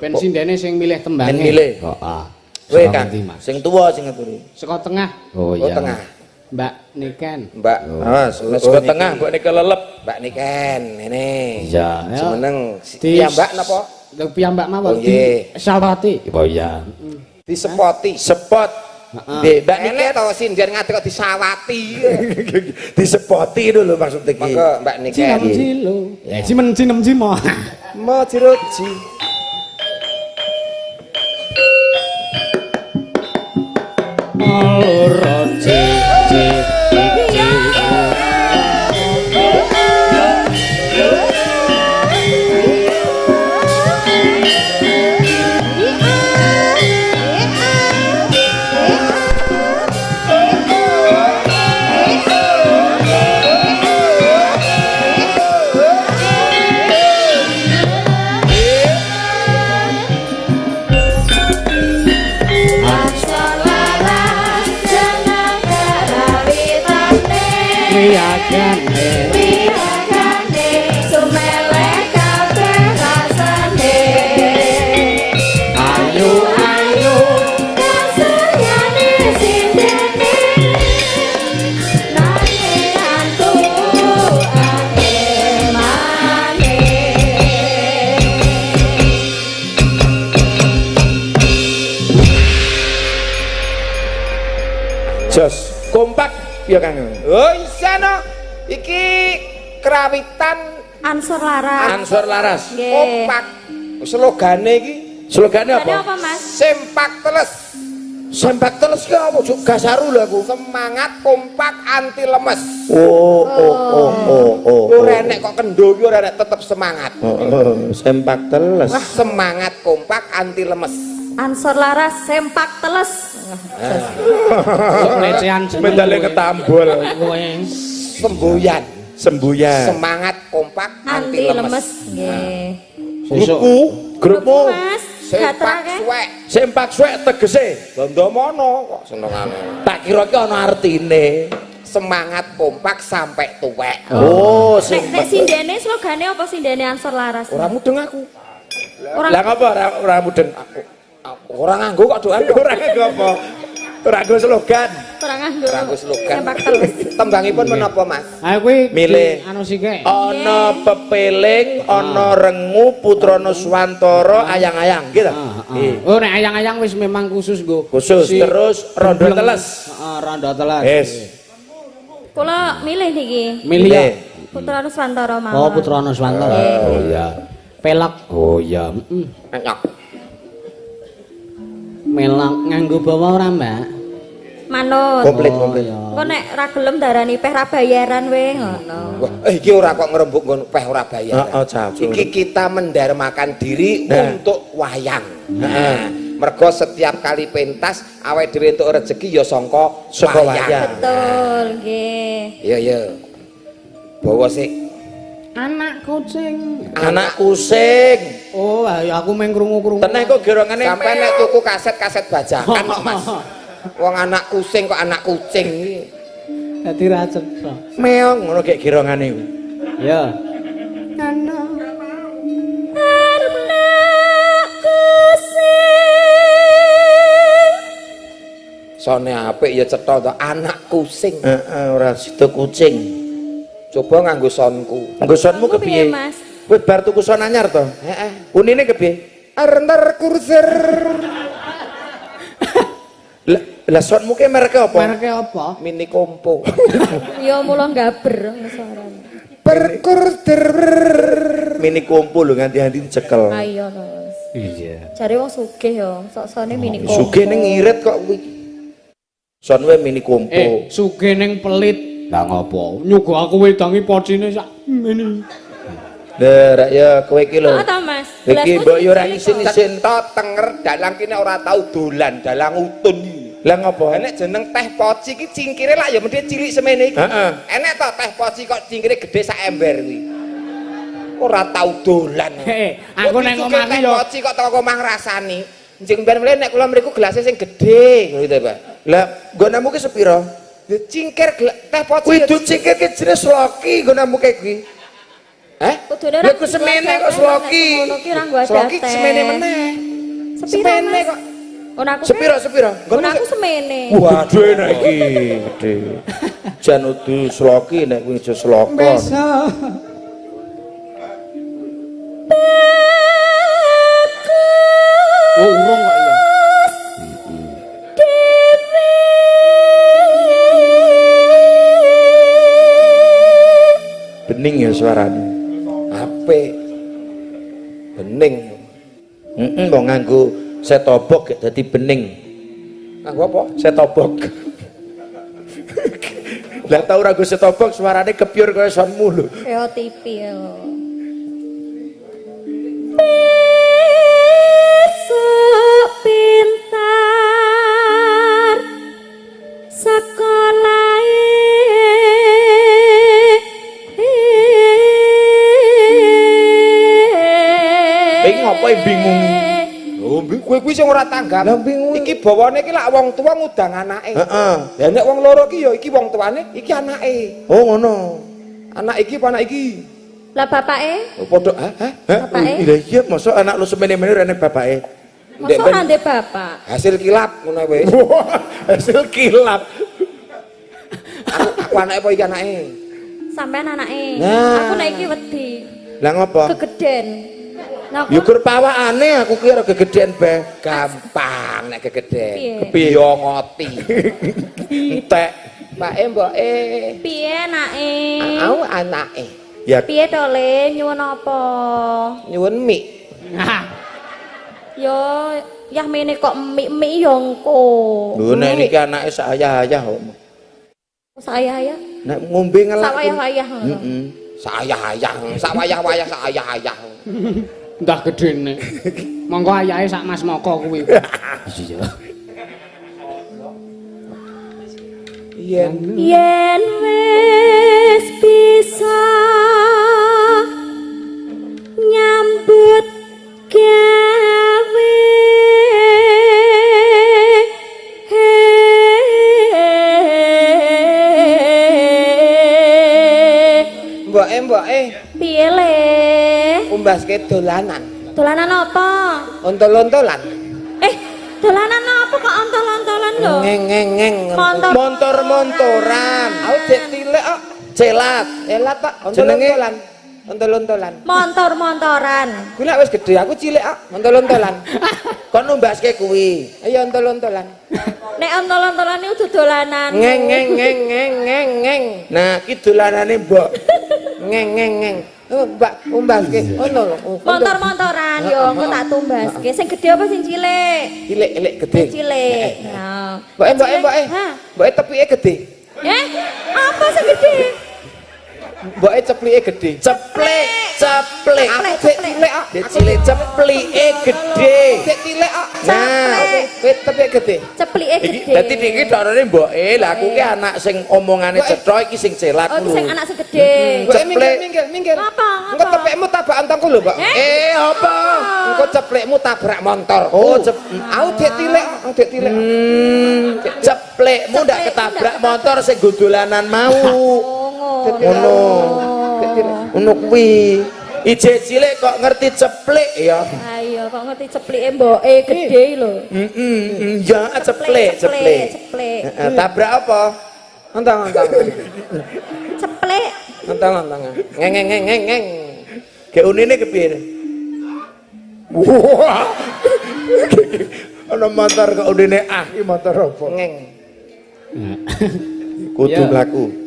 ben sindene sing milih tembange. Ben milih. Heeh. Kowe Kang, sing tuwa sing ngaturi. Saka tengah. Oh iya. tengah. Mbak Niken. Mbak. Mas, saka tengah mbok niki lelep. Mbak Niken ngene. Iya. Jumeneng. Piyambak napa? Piyambak mawon di Sawati. Oh iya. Disepoti. Sepot. Nggih, Mbak Niken to sinden ngadeg kok disawati. Disepoti lho maksud iki. Monggo Mbak Niken. Cinem Ya cimen cinem cimo. Mo jiroji. Loro ci ci ci. Wiyagane sumeleh kabeh rasane. Ayo ayo kasuryane sindene nane antu akemane. Jos kompak ya Kang. Oh iya no. Iki krawitan Ansor Laras. Ansor Laras. Kompak. Slogane iki Slogane Slogane apa? apa Mas? Sempak teles. Sempak teles ki apa juk gasaru lho aku. Semangat kompak anti lemes. Oh oh oh oh oh. Ora enek kok kendo ki ora enek, tetep semangat. Oh, sempak teles. Wah, semangat kompak anti lemes. Ansor Laras sempak teles. Kok lecehan jeneng. Mendale ketambul. Kowe. Semboyan. Semboyan. Semangat kompak Anti anti lemes. lemes nggih. Sesuk. Grupku, grupmu Mas, Sempak gatrake. suwek. sempak suwek tegese. Bandomono kok senengane. Tak kira ki ana artine. Semangat kompak sampai tuwek. Oh, Nek nek sempak. sindene slogane apa sindene Ansor Laras? Ora mudeng aku. Ora. Lah ngapa ora mudeng? Ora nganggo kok doan. Ora nganggo apa? Ora nganggo slogan. Ora nganggo. Ora nganggo slogan. Sempak teles. Tembangipun menapa, Mas? Ayo kuwi Milih. anu sike. Ana pepeling, ana rengu, putra Nuswantara, ayang-ayang gitu. Heeh. Oh nek ayang-ayang wis memang khusus nggo. Khusus Si terus rondo gembleng. teles. Heeh, rondo teles. Yes. Kula milih niki. Milih ya. Putra Nuswantara mawon. Oh, Putra Nuswantara. Oh iya. Pelak. Oh iya. Heeh. Nyok. Melak nganggo bawa ora, Mbak? Manut. Komplit, Oh, komplit. iya. Engko nek ra gelem darani peh ra bayaran we ngono. Wah, iki ora kok ngrembug nggon peh ora bayar. Heeh, cacu. Iki kita mendarmakan diri Nah. untuk wayang. Nah, mergo setiap kali pentas awake dhewe entuk rezeki ya sangka Saka wayang. wayang. Betul, nggih. Iya, iya. Bawa sik. Anak kucing. Anak kusing. Oh, ayo aku meng krungu-krungu. Teneh kok gerongane Sampai nek tuku kaset-kaset bajakan kok, Mas. Wong anak kucing kok anak kucing iki. Dadi ra cetha. meong ngono kayak gerongane kuwi. Ya. Anak kucing. Sone apik ya cetha to, anak kucing. Heeh, ora sida kucing. Coba nganggo sonku. Nggo sonmu Sonmu kepiye? piye, Mas? Kowe bar tuku son anyar to? Heeh. Unine kepiye? Arenter kurser. Lah lah sonmu ki merek apa? Merke apa? Mini kompo. Ya mula gaber suarane. Perkurder. Mini kompo lho nganti-anti dicekel. Ayo, Mas. Iya. Jare wong sugih ya, sok-sone mini kompo. Sugih ning ngirit kok kuwi. Son we mini kompo. Sugih ning pelit. Lah ngopo? Nyugo aku wedangi pocine sak mene. Lah rak ya kowe iki lho. Oh, ta, Mas. Iki Gelasku mbok yo ora cilik-cilik kok. isin-isin. Cetha tenger dalang kene ora tau dolan, dalang utun iki. Lah ngopo? Enek jeneng teh poci iki cingkire lak ya mesti cilik semene iki. Heeh. Enek to teh poci kok cingkire gedhe sak ember kuwi. Ora tau dolan. Heh, aku nang omah teh yo poci kok teko omah ngrasani. Njing ben mlene nek kula mriku gelase sing gedhe ngono to, Pak. Lah nggonamu ki sepiro? Ya cingkir teh poci. Kuwi du cingkir ki jenenge sloki nggonamu kayak kuwi. Heh? Kudune Lah, ku semene kok sloki. Ngono ki ora nggo Sloki adate. semene meneh. Sepiro, Semene Mas? kok. Ngono aku Sepiro sepiro? Ngono aku semene. Wah, gede nek iki, gede. Jan udu sloki nek kuwi aja slokon. Besok. Oh, urung kok ya. Bening ya suarane. Apik. Bening. Heeh, kok nganggo setobok gek dadi bening. Nganggo apa? Setobok. Lah tau ora nggo setobok suarane kepyur kaya sonmu lho. Ya TV yo. Besok pintar sekolahe. Iki ngopo bingung? Oh, kowe kuwi sing ora tanggap. Lah, bingung. Iki bawane iki lak wong tuwa ngundang anake. Heeh. Lah nek wong loro ki ya iki wong tuane, iki anake. Oh ngono. Anak iki apa anak iki? Lah bapake? Oh, padha, hah? Hah? Hah? Bapake? Lah iya mosok anak lu semene-mene ora enek bapake. Mosok ora ndek bapak? Hasil kilap ngono wis. Hasil kilap. Aku anake apa iki anake? Sampean anake. Nah. Aku nek iki wedi. Lah ngopo? Kegeden. Nah, Ya gur pawakane aku ki ora gegeden bae. Gampang nek gegeden. Piye? Kepiye yo ngoti. Entek. Pake mboke. Piye anake? Au anake. Ya Piye to, Le? Nyuwun apa? Nyuwun mie. Yo, yah mene kok mik-mik yo engko. Lho nek niki anake sak ayah-ayah kok. Sak ayah-ayah. Nek ngombe ngelak. Sak wayah-wayah ngono. Heeh. Sak ayah-ayah, sak wayah-wayah, sak ayah-ayah. Ndah gedene. Monggo ayahe sak Mas Moko kuwi. Iya. Yen Yen wis bisa nyambut gawe mboke mboke piye le? Umbaske dolanan. Dolanan apa? Ontol-ontolan. Dolanan apa kok ontol-ontolan lho? Ngeng ngeng ngeng. Montor-montoran. Aku jek tilik kok. Celat. Elat pak, Jenenge? ontol-ontolan. Ontol-ontolan. Montor-montoran. Kuwi lek wis gedhe aku cilik kok, ontol-ontolan. Kon numbaske kuwi. Iya ontol-ontolan. Nek ontol-ontolan iku dolanan. Ngeng ngeng ngeng ngeng ngeng ngeng. Nah, ki dolanane mbok. Ngeng ngeng ngeng. Oh, Mbak, umbaske. Ono lho. Montor-montoran yo engko tak tumbaske. Sing gedhe apa sing cilik? Cilik, cilik gedhe. Sing cilik. Nah. Mboke mboke mboke. Hah? Mboke tepike gedhe. Apa sing gedhe? Mboke ceplike gedhe. Ceplik, ceplik. Aku jek cilik kok. Dek cilik ceplike gedhe. Jek cilik kok. Nah, kowe tepike gedhe. Ceplike Iki gedhe. dadi iki dorone mboke, lah aku ki anak sing omongane cetha iki sing celat. Oh, iki sing anak sing gedhe. Mboke minggir Ceplek. minggir minggir. Ngapa, ngapa? Engko tepikmu tabrak ontongku lho, Mbok. Apa? Engko ceplikmu tabrak motor. Oh, Aku jek cilik, aku jek cilik. Ceplikmu ndak ketabrak motor sing nggo dolanan mau. Oh, Ngono. Ngono kuwi. Ije cilik kok ngerti ceplik ya. Ayo kok ngerti ceplike mboke gedhe lho. Heeh, ya ceplik, ceplik. Ceplik. Heeh, tabrak apa? Ontong ontong. Ceplik. Ontong ontong. Ngeng ngeng ngeng ngeng ngeng. Gek unine kepiye? Wah. Ana motor kok unine ah, iki motor apa? Ngeng. Kudu mlaku.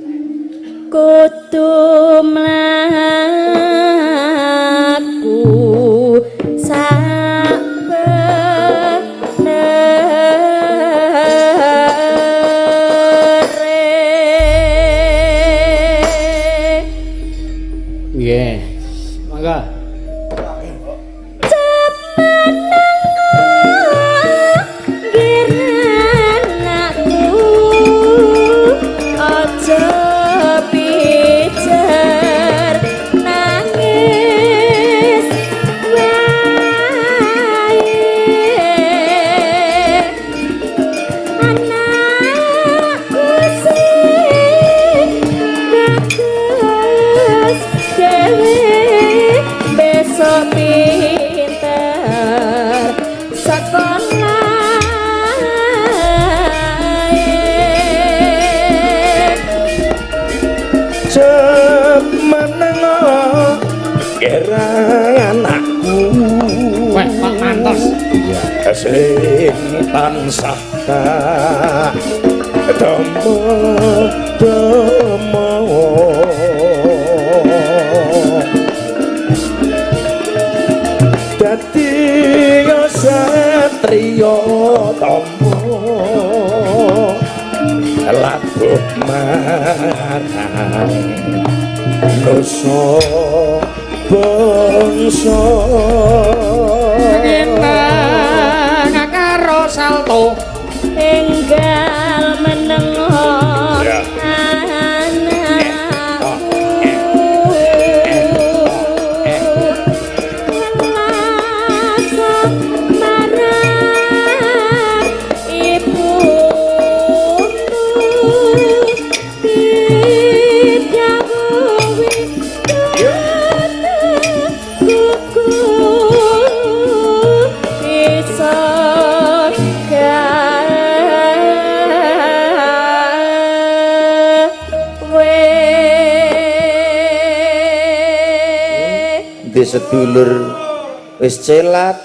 Kudu mlaku sak benere. Nggih. Mangga. Sing tansah tak demo-demo dadi satriya tama labuh marang nusa bangsa. Karo salto enggal menengo anakku langsung marang ibumu didhawuhi kuku iso gawe. Di sedulur wis celat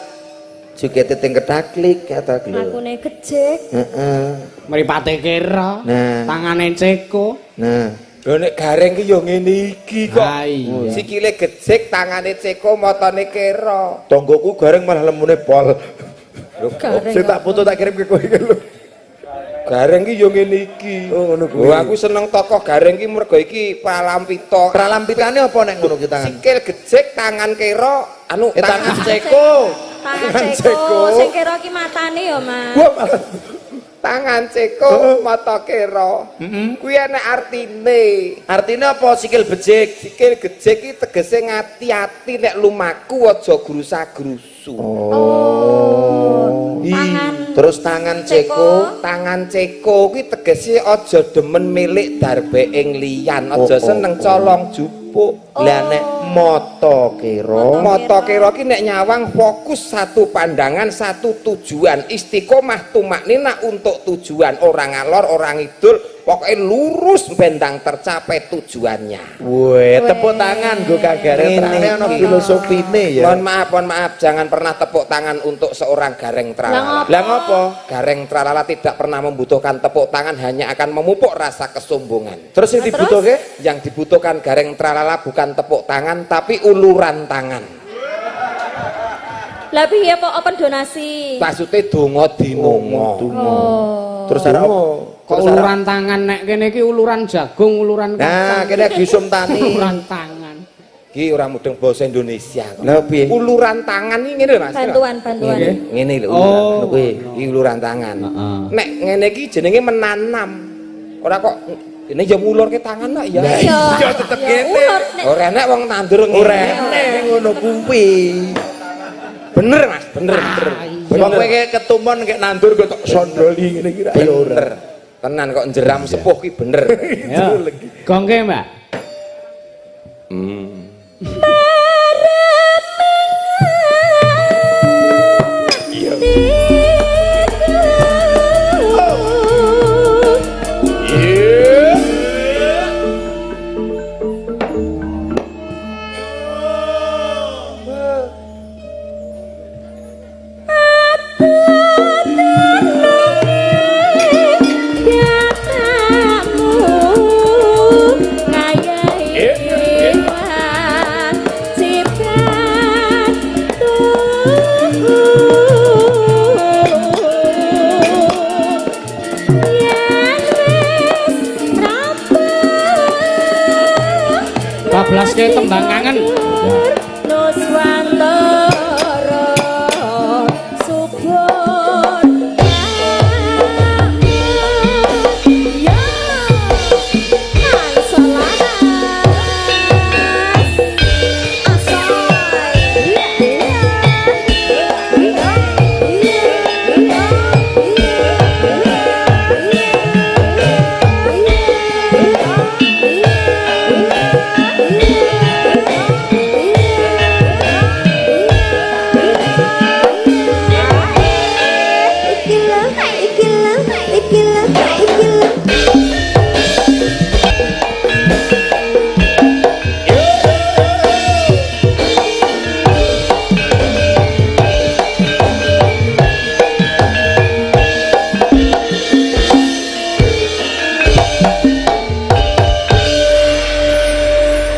jogete teng ketaklik kata lho. Lakune gejek. Heeh. Mripate kira. Nah. Tangane ceko. Nah. Lho nek Gareng ki ya ngene iki kok. Ah, iya. Sikile gejik, tangane ceko, matane kera. Tonggoku Gareng malah lemune pol. Gareng. Sing tak foto tak kirim ke kowe iki lho. Gareng ki ya ngene iki. Oh, ngono kuwi. Oh, aku seneng tokoh Gareng ki mergo iki pralampita. Pralampitane apa nek ngono ki tangan? Sikil gejik, tangan kera, anu Tangan ceko. Tangan ceko. Sing kira ki matane ya, Mas. Wah, malah tangan ceko, mata kera. Kuwi enek artine. Artine apa sikil becik? Sikil gejik ki tegese ngati-ati nek lumaku aja grusa-grusu. Oh. Tangan Terus tangan ceko. Tangan ceko kuwi tegese aja demen milik darbe ing liyan, aja Oh, oh, seneng oh. colong jupuk. Lah nek mata kera. Mata kera ki nek nyawang fokus satu pandangan, satu tujuan, istiqomah tumaknina untuk tujuan, ora ngalor, ora ngidul, pokoknya lurus bendang tercapai tujuannya. Weh, tepuk tangan nggo Kang Gareng. Ngene Terane ana iki. filosofine ya. Mohon maaf, jangan pernah tepuk tangan untuk seorang Gareng Tralala. Lah ngopo? Gareng Tralala tidak pernah membutuhkan tepuk tangan, hanya akan memupuk rasa kesombongan. Terus sing Lah, terus? dibutuhke? Yang dibutuhkan Gareng Tralala bukan tepuk tangan, tapi uluran tangan. Lah piye kok open donasi? Maksudnya donga dinonga. Oh. Terus arep Kok uluran tangan nek kene iki uluran jagung, uluran Nah, kacang. kene Yusuf Tani. Uluran tangan. Ki ora mudeng basa Indonesia kok. Lah piye? Uluran tangan iki ngene lho Mas. Bantuan, bantuan. Nggih. Ngene lho Oh, uluran. Kuwi iki uluran tangan. Heeh. Nek ngene iki jenenge menanam. Ora kok ini ya ngulurke tangan kok ya. Iya. Iya, tetep Ya, kene. ulur, nek Ora enek wong nandur ngene. Ora enek ngono kuwi. Bener Mas, bener bener. Wong kowe kayak ketumon kayak nandur kok tok sondoli ngene iki ra ya ora. Bener. Tenan kok njeram sepuh ki bener. Ya. Gongke, Mbak. Bablaske tembang kangen. Nuswantara subur ya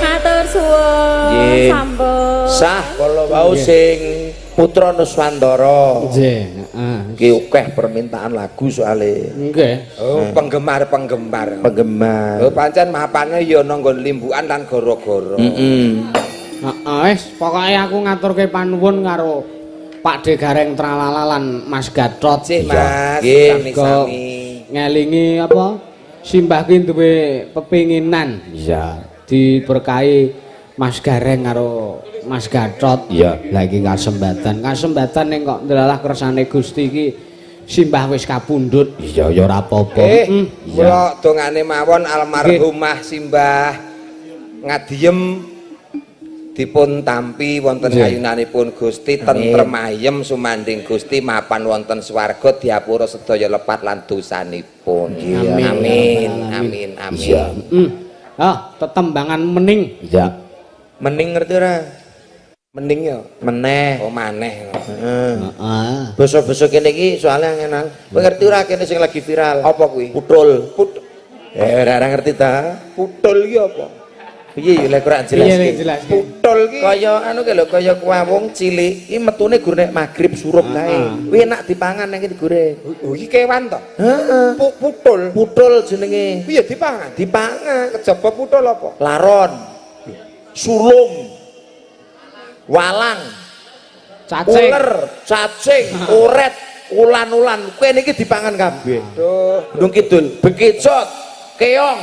Matur suwun Nggih. sampun. Sah kala wau sing Putra Nuswantara. Nggih, heeh. Ki akeh permintaan lagu soale Nggih. Oh, penggemar-penggemar. penggemar. Oh, pancen mapane ya ana nggon limbukan lan gara-gara. Heeh. Heeh, wis pokoke aku ngaturke panuwun karo Pak De Gareng Tralala lan Mas Gatot. Sih, Mas, Nggih. sami-sami. Ngelingi apa? Simbah ki duwe pepinginan. Iya. Diberkahi Mas Gareng karo Mas Gatot. Iya. Lah iki kasembatan. Kasembatan ning kok ndelalah kersane Gusti iki simbah wis kapundhut. Iya, ya ora apa-apa. Kula dongane mawon almarhumah simbah ngadiem dipun tampi wonten Nggih. ayunanipun Gusti tentrem ayem sumanding Gusti mapan wonten swarga diapura sedaya lepat lan dosanipun. Amin. Amin. Amin. Amin. Iya. Ah, tetembangan mening. Iya. Mening ngerti ora? Mending ya. Meneh. Oh maneh. Heeh. Heeh. Basa-basa kene iki soalnya ngenal. Kowe ngerti ora kene sing lagi viral? Apa kuwi? Putul. Put. Ora ora ngerti ta? Putul iki apa? Piye ya lek ora Piye jelaske. jelaske? Putul iki Kaya anu ki lho, kaya kuawung cilik, iki metune gur nek magrib surup kae. Kuwi enak dipangan nek digoreng. Oh, iki kewan to? Heeh. Putul. Putul jenenge. Piye dipangan? Dipangan. Kejaba putul apa? Laron. Sulung. Walang, Cacing. uler, cacing, oret, ulan-ulan. Kuwi niki dipangan kabeh. Duh, Gunung Kidul, bekicot, keong,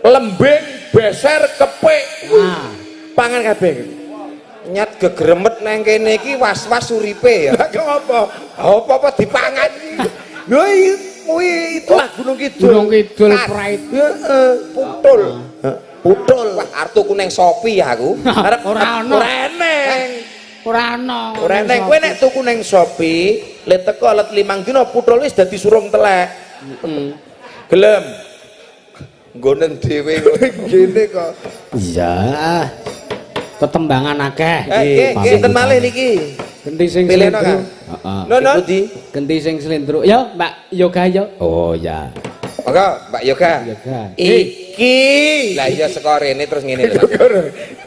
lembing, beser, kepik, Ah. pangan kabeh. Nyat gegremet nang kene iki was-was uripe ya. Lah kok apa? Apa-apa dipangan iki. Lho kuwi itulah Gunung Kidul. Gunung Kidul Kan. pride. Heeh. Putul. Putul. Wah, arep tuku nang Shopee aku. Arep Ora ono. Ora eneng. Ora ono. Ora eneng. Kowe nek tuku nang Shopee, le teko let 5 dina putul wis dadi surung telek. Heeh. Gelem. Nggonen dhewe. Gene kok. Iya. Tetembangan akeh. Eh, nggih. Sinten malih niki? Genti sing Pilihno, slendro. Kang. Heeh. No, no. Pundi? Genti sing slendro. Yo, Mbak Yoga yo. Oh ya. Monggo, Mbak Yoga. Yoga. Iki. Lah iya saka rene terus ngene lho.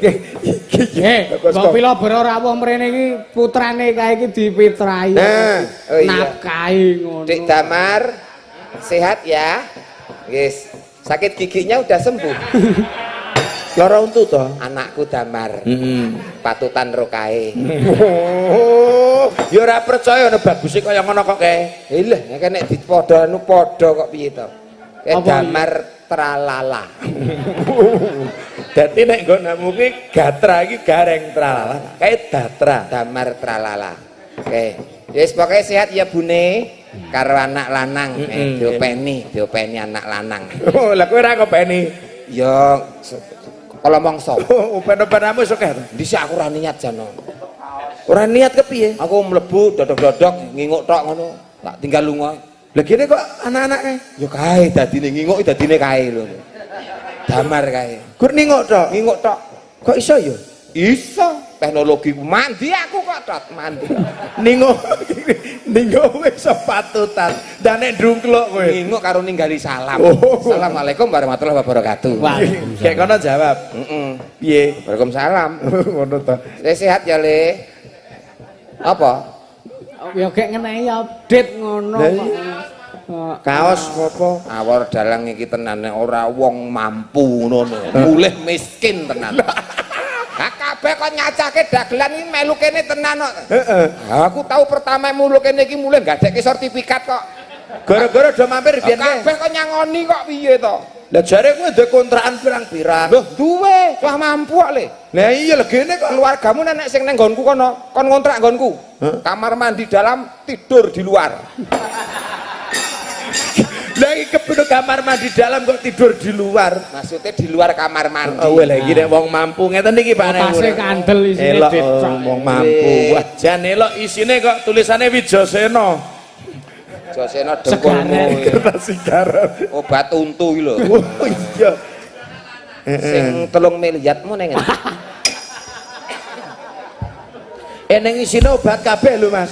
Iki. Mbok pila boro rawuh mrene iki putrane kae iki dipitrai. Nah, oh iya. Nafkahi ngono. Dik Damar sehat ya? Yes. Sakit giginya udah sembuh. Lara untu to? Anakku Damar. Heeh. Patutan rokae. Oh, ya ora percaya ana baguse kaya ngono kok kae. Lah nek nek dipadha anu padha kok piye to? Kae Apa Damar tralala. Dadi nek nggonamu ki gatra iki gareng tralala, kae datra. Damar tralala. Oke. Wis pokoke sehat ya Bune. Karo anak lanang, diopeni, diopeni anak lanang. Oh, lah kowe ora ngopeni. Ya kalau mongso. Oh, open-openamu wis akeh to. Dhisik aku ora niat jano. Ora niat kepiye? Aku mlebu dodok-dodok nginguk tok ngono. Tak tinggal lunga. Lah kene kok anak-anak kae? Ya kae dadine nginguk dadine kae lho. Damar kae. Gur ningok tok. Nginguk tok. Kok iso ya? Iso teknologi ku mandi aku kok tok mandi. Ningok ningok wis patutan. Dan nek ndungkluk kowe. Nginguk karo ninggali salam. Oh. Assalamualaikum warahmatullahi wabarakatuh. Waalaikumsalam. Kayak kono jawab. Heeh. Piye? Waalaikumsalam. Ngono to. Saya sehat ya, Le. Apa? Ya gek ngenehi update ngono Lah kok. iya. Heeh. Kaos apa? Awor dalang iki tenan nek ora wong mampu ngono. Mulih miskin tenan. Ha kabeh kok nyacake dagelan iki melu kene tenan kok. Heeh. Aku tahu pertama mulu kene iki mulih gadekke sertifikat kok. Gara-gara do mampir biyen kae. Kabeh kok nyangoni kok piye to? Lah jare kowe duwe kontrakan pirang-pirang. Loh, duwe, wah mampu kok, Le. Lah iya lho gene kok. Keluargamu nenek sing neng nggonku kono, kon ngontrak nggonku. Kamar mandi dalam, tidur di luar. Lah iki kepethuk kamar mandi dalam kok tidur di luar. Maksudnya di luar kamar mandi. Oh lha iki nek wong mampu ngeten iki Pak nek. Pase kandel isine Elok dit. wong mampu. Wah jan elok isine kok tulisane Wijasena. Joseno dengkulmu. Kertas sigaret. Obat untu iki lho. Oh iya. Sing 3 miliarmu neng endi? Eneng isine obat kabeh lho Mas.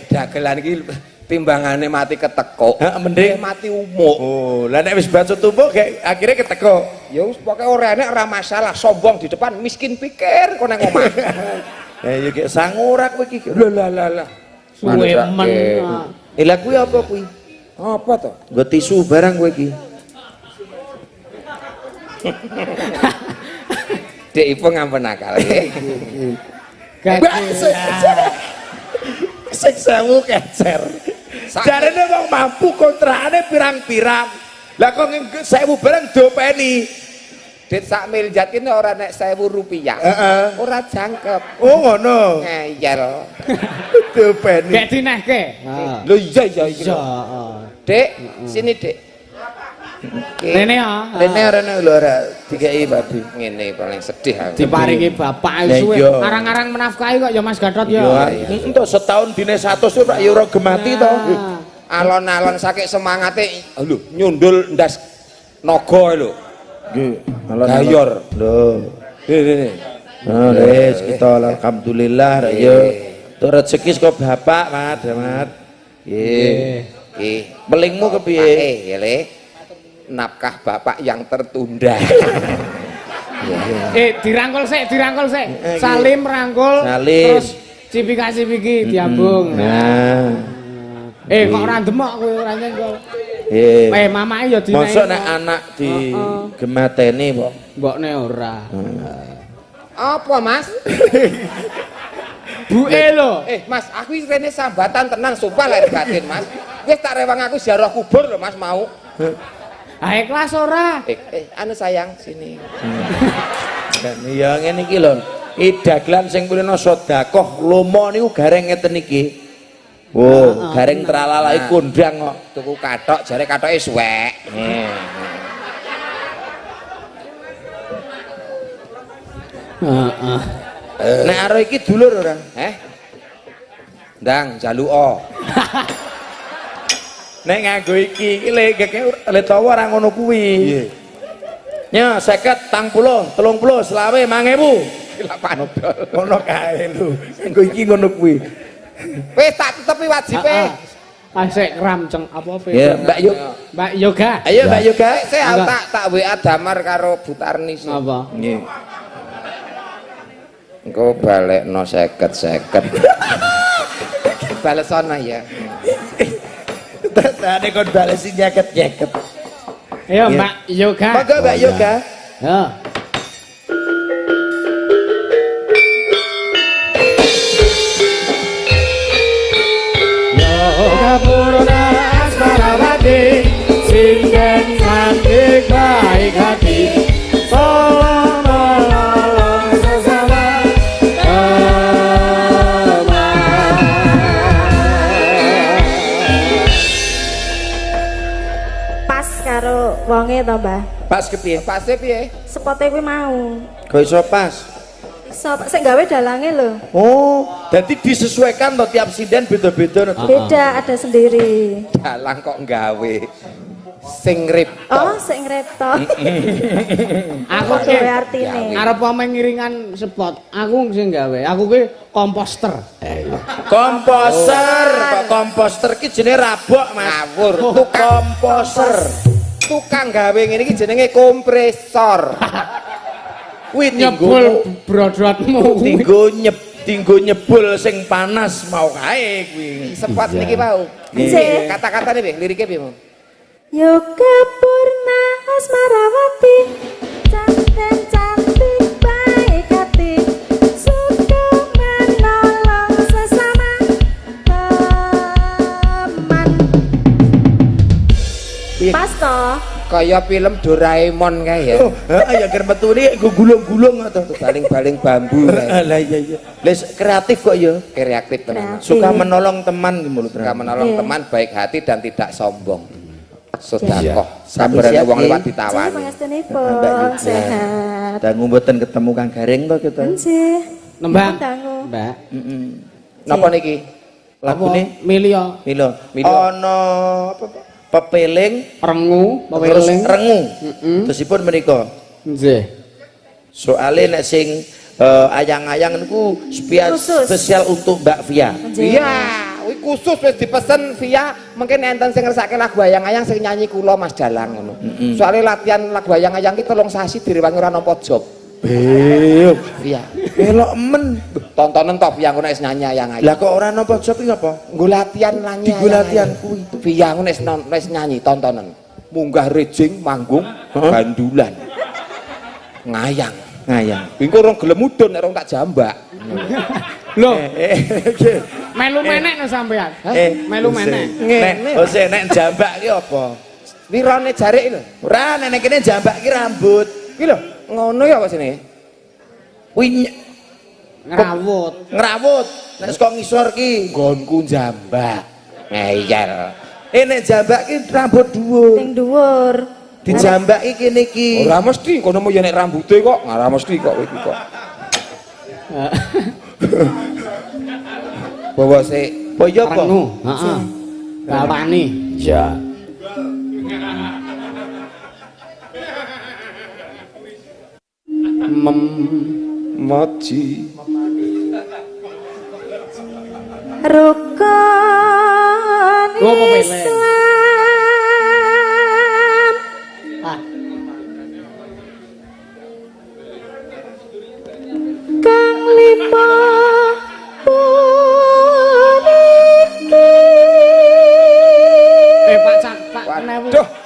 Dagelan iki timbangane mati ketekuk. Heeh, mending mati umuk. Oh, lah nek wis baca tumpuk kayak akhirnya ketekuk. Ya wis pokoke ora enek ora masalah, sombong di depan, miskin pikir kok nang omah. Eh ya kayak sangu ora kowe iki. Lah lah lah lah. Suwe men. Eh lah kuwi apa kuwi? Apa to? Nggo tisu barang kowe iki. Dek Ipung ngampun nakal nggih. Sing sewu kecer. Jarene wong mampu kontrakane pirang-pirang. Lah kok sewu barang diopeni. Dit sak miliar ki ora nek 1000 rupiah. Heeh. Ora jangkep. Oh ngono. Ngeyel. Diopeni. Gek dinehke. Lho iya iya iki. Iya. Dek, sini Dek. Rene ya. Rene rene lho ora dikeki babi. Ngene paling sedih aku. Diparingi bapak Lah suwe. iya. Arang-arang menafkahi kok ya Mas Gatot ya. Iya, entuk setahun dine 100 tuh rak ya ora gemati to. Alon-alon saking semangate lho nyundul ndas naga lho. Nggih, Gayor. Lho. Rene. Nah, wis kita alhamdulillah rek yo. Tuk rezeki saka bapak, Mat, Mat. Nggih. Iki Pelingmu kepiye? Ya Le. Nafkah bapak yang tertunda. Dirangkul sik, dirangkul sik. Salim rangkul. Salim. Terus cipika-cipiki diambung. Nah. Kok ora ndemok kowe ora nyenggol. Mamake ya dinehi. Mosok nek anak di gemateni kok. Mbokne ora. Apa, Mas? Buke lho. Mas, aku iki rene sambatan tenan, sumpah lahir batin, Mas. Wis tak rewang aku ziarah kubur lho, Mas, mau. Ha ikhlas ora? Anu sayang sini. Ya ngene iki lho. Iki dagelan sing kulino sedekah lomo niku gareng ngeten iki. Wo, gareng tralala iki kondang kok. Tuku kathok jare kathoke suwek. Heeh. Nek aro iki dulur ora? Ndang jaluka. Nek nganggo iki iki le le tawa ora ngono kuwi. Nggih. Nya 50, 40, 30, 25, 1000. Lah pandol. Ngono kae lho. Nganggo iki ngono kuwi. Wis tak tetepi wajibe. Ah sik kramceng apa pe? Ya, Mbak Yuk. Mbak Yoga. Ayo Mbak Yoga. Sik aku tak WA Damar karo Bu Tarni. Napa? Nggih. Engko balekno 50-50. Balesono ya. Tatane kon balesi nyeket-nyeket. Ayo Mbak Yoga. Monggo Mbak Yoga. Ya. Yoga Purna Asmarawati, sinden cantik baik hati, tolong menolong sesama teman. Pas karo wonge to, Mbah. Pas kepiye? Pase piye? Sepote kuwi mau. Kok iso pas? Iso sing gawe dalange lho. Oh, jadi disesuaikan toh tiap sinden beda-beda. Beda, ada sendiri. Dalang kok gawe sing ngripta. Oh, sing ngripta. Aku gawe artine. Arep omeng ngiringan spot, aku sing gawe. Aku kuwi komposter. Komposer, kok komposter ki jenenge rabok, Mas. Ngawur. Tukang komposer. Tukang gawe ngene iki jenenge kompresor. Kuwi nyebul brodotmu. Dinggo nyebul sing panas mau kae kuwi. Spot niki wau. Nggih. Kata-katane piye? Lirike piye, Mo? Yoga Purna Asmarawati, cantik baik hati, suka menolong sesama teman. Pas toh? Kaya film Doraemon kae ya. Oh, heeh ya ger metu iki nggo gulung-gulung to. Baling-baling bambu kae. Lah iya iya. Les kreatif kok ya. Kreatif tenan. Suka menolong teman ki mulut. Suka menolong teman, baik hati dan tidak sombong. Sedekah. Sabarane wong liwat ditawani. Pangestunipun sehat. Dangu mboten ketemu Kang Gareng to kita. Nggih. Nembang. Mbak. Heeh. Napa niki? Lagune Milio. Milo. Ana apa? Pepeling, rengu, pepeling, rengu. Terusipun menika. Nggih. Soale nek sing ayang-ayang niku spesial untuk Mbak Via. Iya, kuwi khusus wis dipesen Via, mungkin enten sing ngersake lagu ayang-ayang sing nyanyi kula Mas Dalang ngono. Soale latihan lagu ayang-ayang ki 3 sasi direwangi ora nampa job. Beyuk. Via. Elok men. Tontonen to Via ngono wis nyanyi ayang-ayang. Lah kok ora nampa job iki apa? Nggo latihan nyanyi. Dienggo latihan kuwi. Via ngono wis nyanyi tontonen. Munggah rejing manggung gandulan. Ngayang. Ngayang. Engko rong gelem mudhun nek rong tak jambak. Lho. Melu menek no sampean. Melu menek. Nek ose nek jambak ki apa? Wirone jarik lho. Ora nek kene jambak ki rambut. Ki lho, ngono ya apa sini? Kuwi ngrawut. Ngrawut. Nek saka ngisor ki nggonku jambak. Ngeyel. Nek jambak ki rambut dhuwur. Sing dhuwur. Dijambaki kene iki. Ora mesti kono mau ya nek rambute kok, ora mesti kok iki kok. Bawa sik. Boyo apa? Heeh. Bawani. Iya. Mem moji rukun Islam.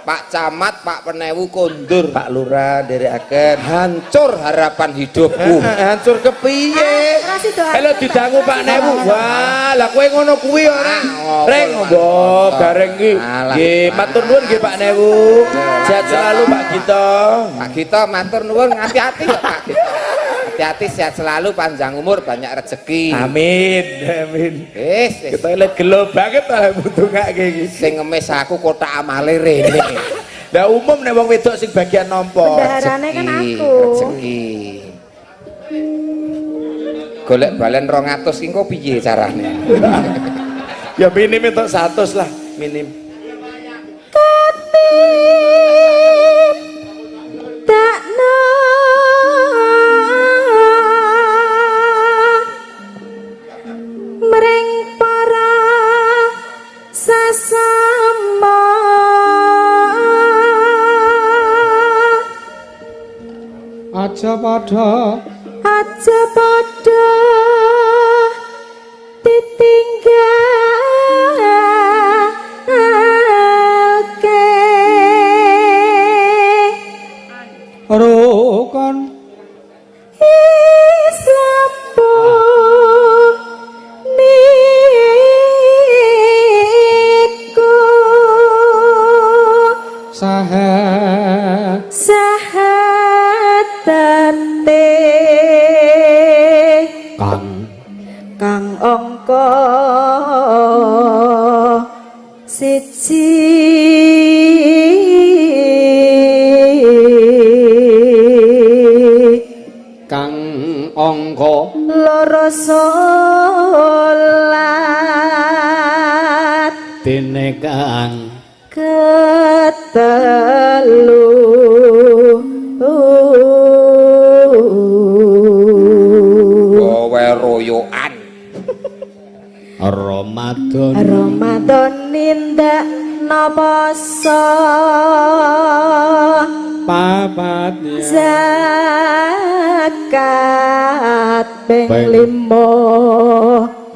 Pak Camat, Pak Penewu kondur. Pak Lurah nderekaken. Hancur harapan hidupku. Hancur kepiye? Ora sida. Halo didangu Pak Newu. Wah, lah kowe ngono kuwi ora. Ah, Reng, mbok gareng iki. Nggih, matur nuwun nggih Pak Newu. Sehat selalu Pak Gito. Pak Gito matur nuwun, hati-hati kok Pak Gito. Hati-hati, sehat selalu, panjang umur, banyak rezeki. Amin, amin. Wis, wis. Kita lihat gelo banget lah ndongake iki. Sing ngemis aku kotak amale rene. Lah umum nek wong wedok sing bagian nampa. Bendaharane kan aku. Rezeki. Golek balen 200 ki engko piye carane? Ya minim entuk 100 lah, minim. Takno mring para sesama Aja padha aja padha ditinggalke rukun Islam niku saha sahatate Kang kang angka siji kang angka loro salat dene kang ketelu Gawe royokan. Ramadan Ramadan nindakno poso papatnya zakat ping Ping limo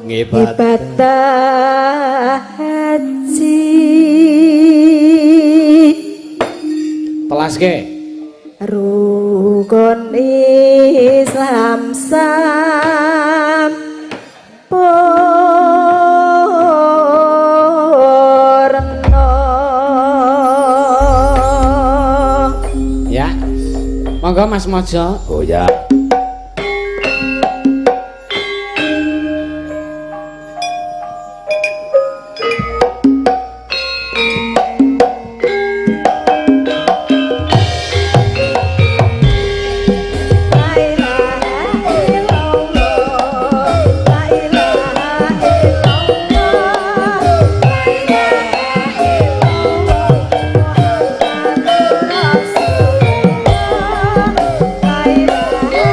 ngibadah ibadah haji telaske rukun Islam sampurna. Ya. Monggo Mas Mojo. Oh ya. La ilaha illallah, la ilaha illallah, la ilaha illallah, Muhammadur Rasulullah. La ilaha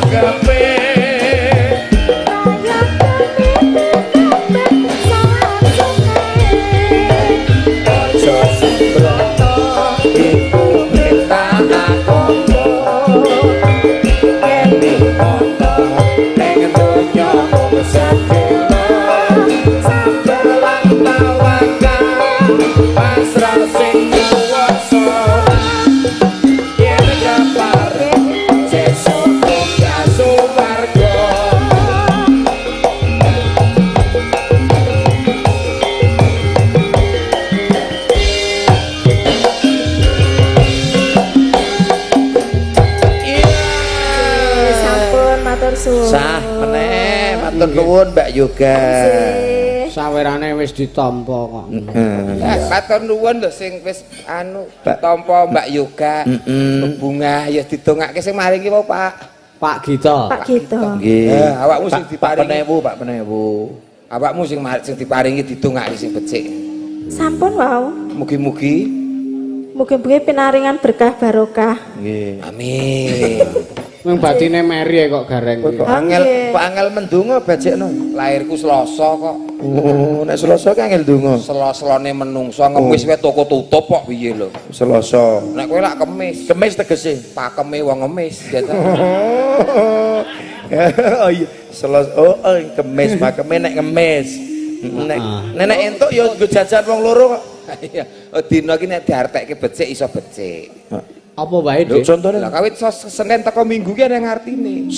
sregepe. Aja sembrono iku perintah agama. Kene ana ning donya mung sedelo. Sabar lan tawakal, pasrah sing kuwasa. Yen kepareng sesuk munggah swarga. Sampun matur suwun. Sah meneh, matur nuwun Mbak Yoga. Nggih. Sawerane wis ditampa kok. Matur nuwun lho sing wis anu ditampa Mbak Yoga. Bebungah ya didongake sing maringi wae Pak. Pak Gita. Pak Gito. Nggih. Awakmu sing Pak diparingi. Penewu, Pak Penewu. Awakmu sing sing diparingi didongake sing becik. Sampun wau. Mugi-mugi. Mugi-mugi pinaringan berkah barokah. Nggih. Amin. Mung batine meri kok gareng. Kok angel, Nggih. kok angel mendungo bajekno. Lahirku Selasa kok. Oh, nek Selasa ki angel ndonga. Sela-selane menungso ngemis wae toko tutup kok piye lho. Selasa. Nek kowe lak kemis, Kemis tegese. pakeme wong ngemis ya ta. Oh iya, Selasa. Oh, oh, kemis, pakeme nek ngemis. Nek nek entuk ya nggo jajan wong loro kok. Iya, oh, dina iki nek diartekke becik iso becik. Apa wae, Lho Dik? contone Lah kawit Senin teko Minggu ki ana ngartine.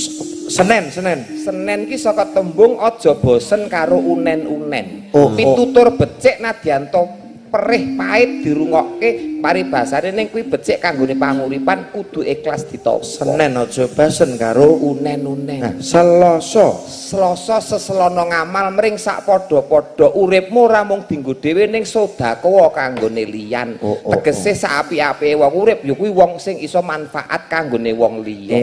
Senin, Senin. Senin ki saka tembung aja bosen karo unen-unen. Oh, oh. Pitutur becik nadyan to perih pahit dirungokke paribasane ning kuwi becik kanggone panguripan kudu ikhlas ditampa. Senin aja bosen karo Unen-unen. Nah, Selasa. Selasa seselana ngamal mring sak padha-padha uripmu ora mung dinggo dhewe ning sedekah kanggone liyan. Oh, oh, Tegese sak apik-apike wong urip ya kuwi wong sing iso manfaat kanggone wong liya.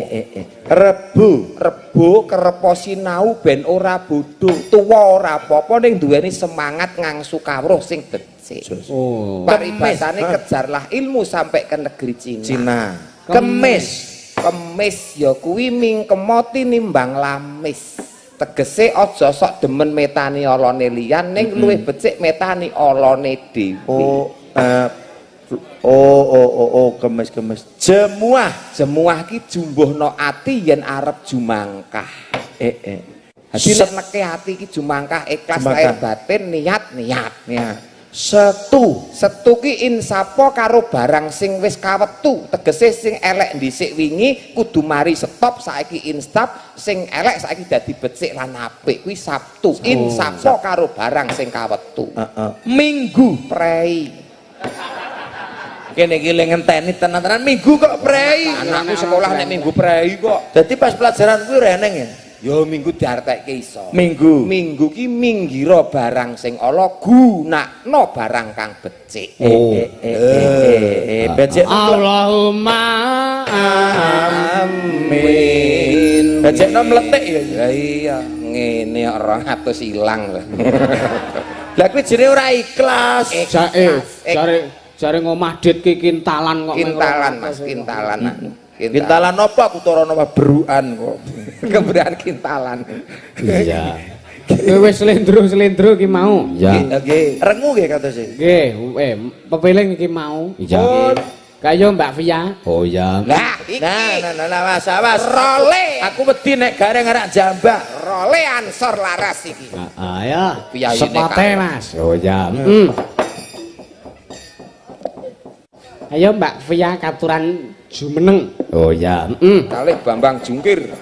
Rebu. Rebo kerepo sinau ben ora bodho, tuwa ora apa-apa ning duweni semangat ngangsu kawruh sing becik. Oh. Paribasane Kemis. kejarlah ilmu sampai ke negeri Cina. Cina. Kemis. Kemis ya kuwi mingkemo tinimbang lamis. Tegese aja sok demen metani alane liyan ning luwih becik metani alane dhewe. Oh, oh, oh, oh, oh, kemis, kemis. Jemuah. Jemuah ki jumbuhno ati yen arep jumangkah. Dadi nek neke ati ki jumangkah ikhlas Jumangkah. lahir batin niat niat. Ya. Setu. Setu ki insapo karo barang sing wis kawetu, tegese sing elek dhisik wingi kudu mari stop saiki instap, sing elek saiki dadi becik lan apik kuwi Sabtu. Insapo karo barang sing kawetu. Heeh. Minggu. Prei. Kene iki le ngenteni tenan-tenan minggu kok prei. Anakku sekolah nek minggu prei kok. Dadi pas pelajaran kuwi ora eneng ya. Ya minggu diartekke iso. Minggu. Minggu ki minggira barang sing ala gunakno barang kang becik. Oh. Becik. Allahumma Amin. Becekno mletik ya. Lah iya, ngene 200 ilang lho. Lah kuwi jenenge ora ikhlas. Jare jare jare ngomah dit ki kintalan kok. Kintalan Mas, kintalan. Kintalan apa aku turun apa beruan kok. Keberan kintalan. Iya. Kowe wis slendro-slendro ki mau. Iya. Nggih. Rengu nggih katose. Nggih, pepiling iki mau. Iya. Kaya Mbak Via. Oh iya. Lah iki Nah, nah, nah, nah, awas, awas. Role. Aku wedi nek gareng arak jambak. Role Ansor Laras iki. Heeh ya. Piyayine Sepate kae. Mas. Oh iya. Ayo Mbak Via katuran jumeneng. Oh iya. Kalih Bambang Jungkir.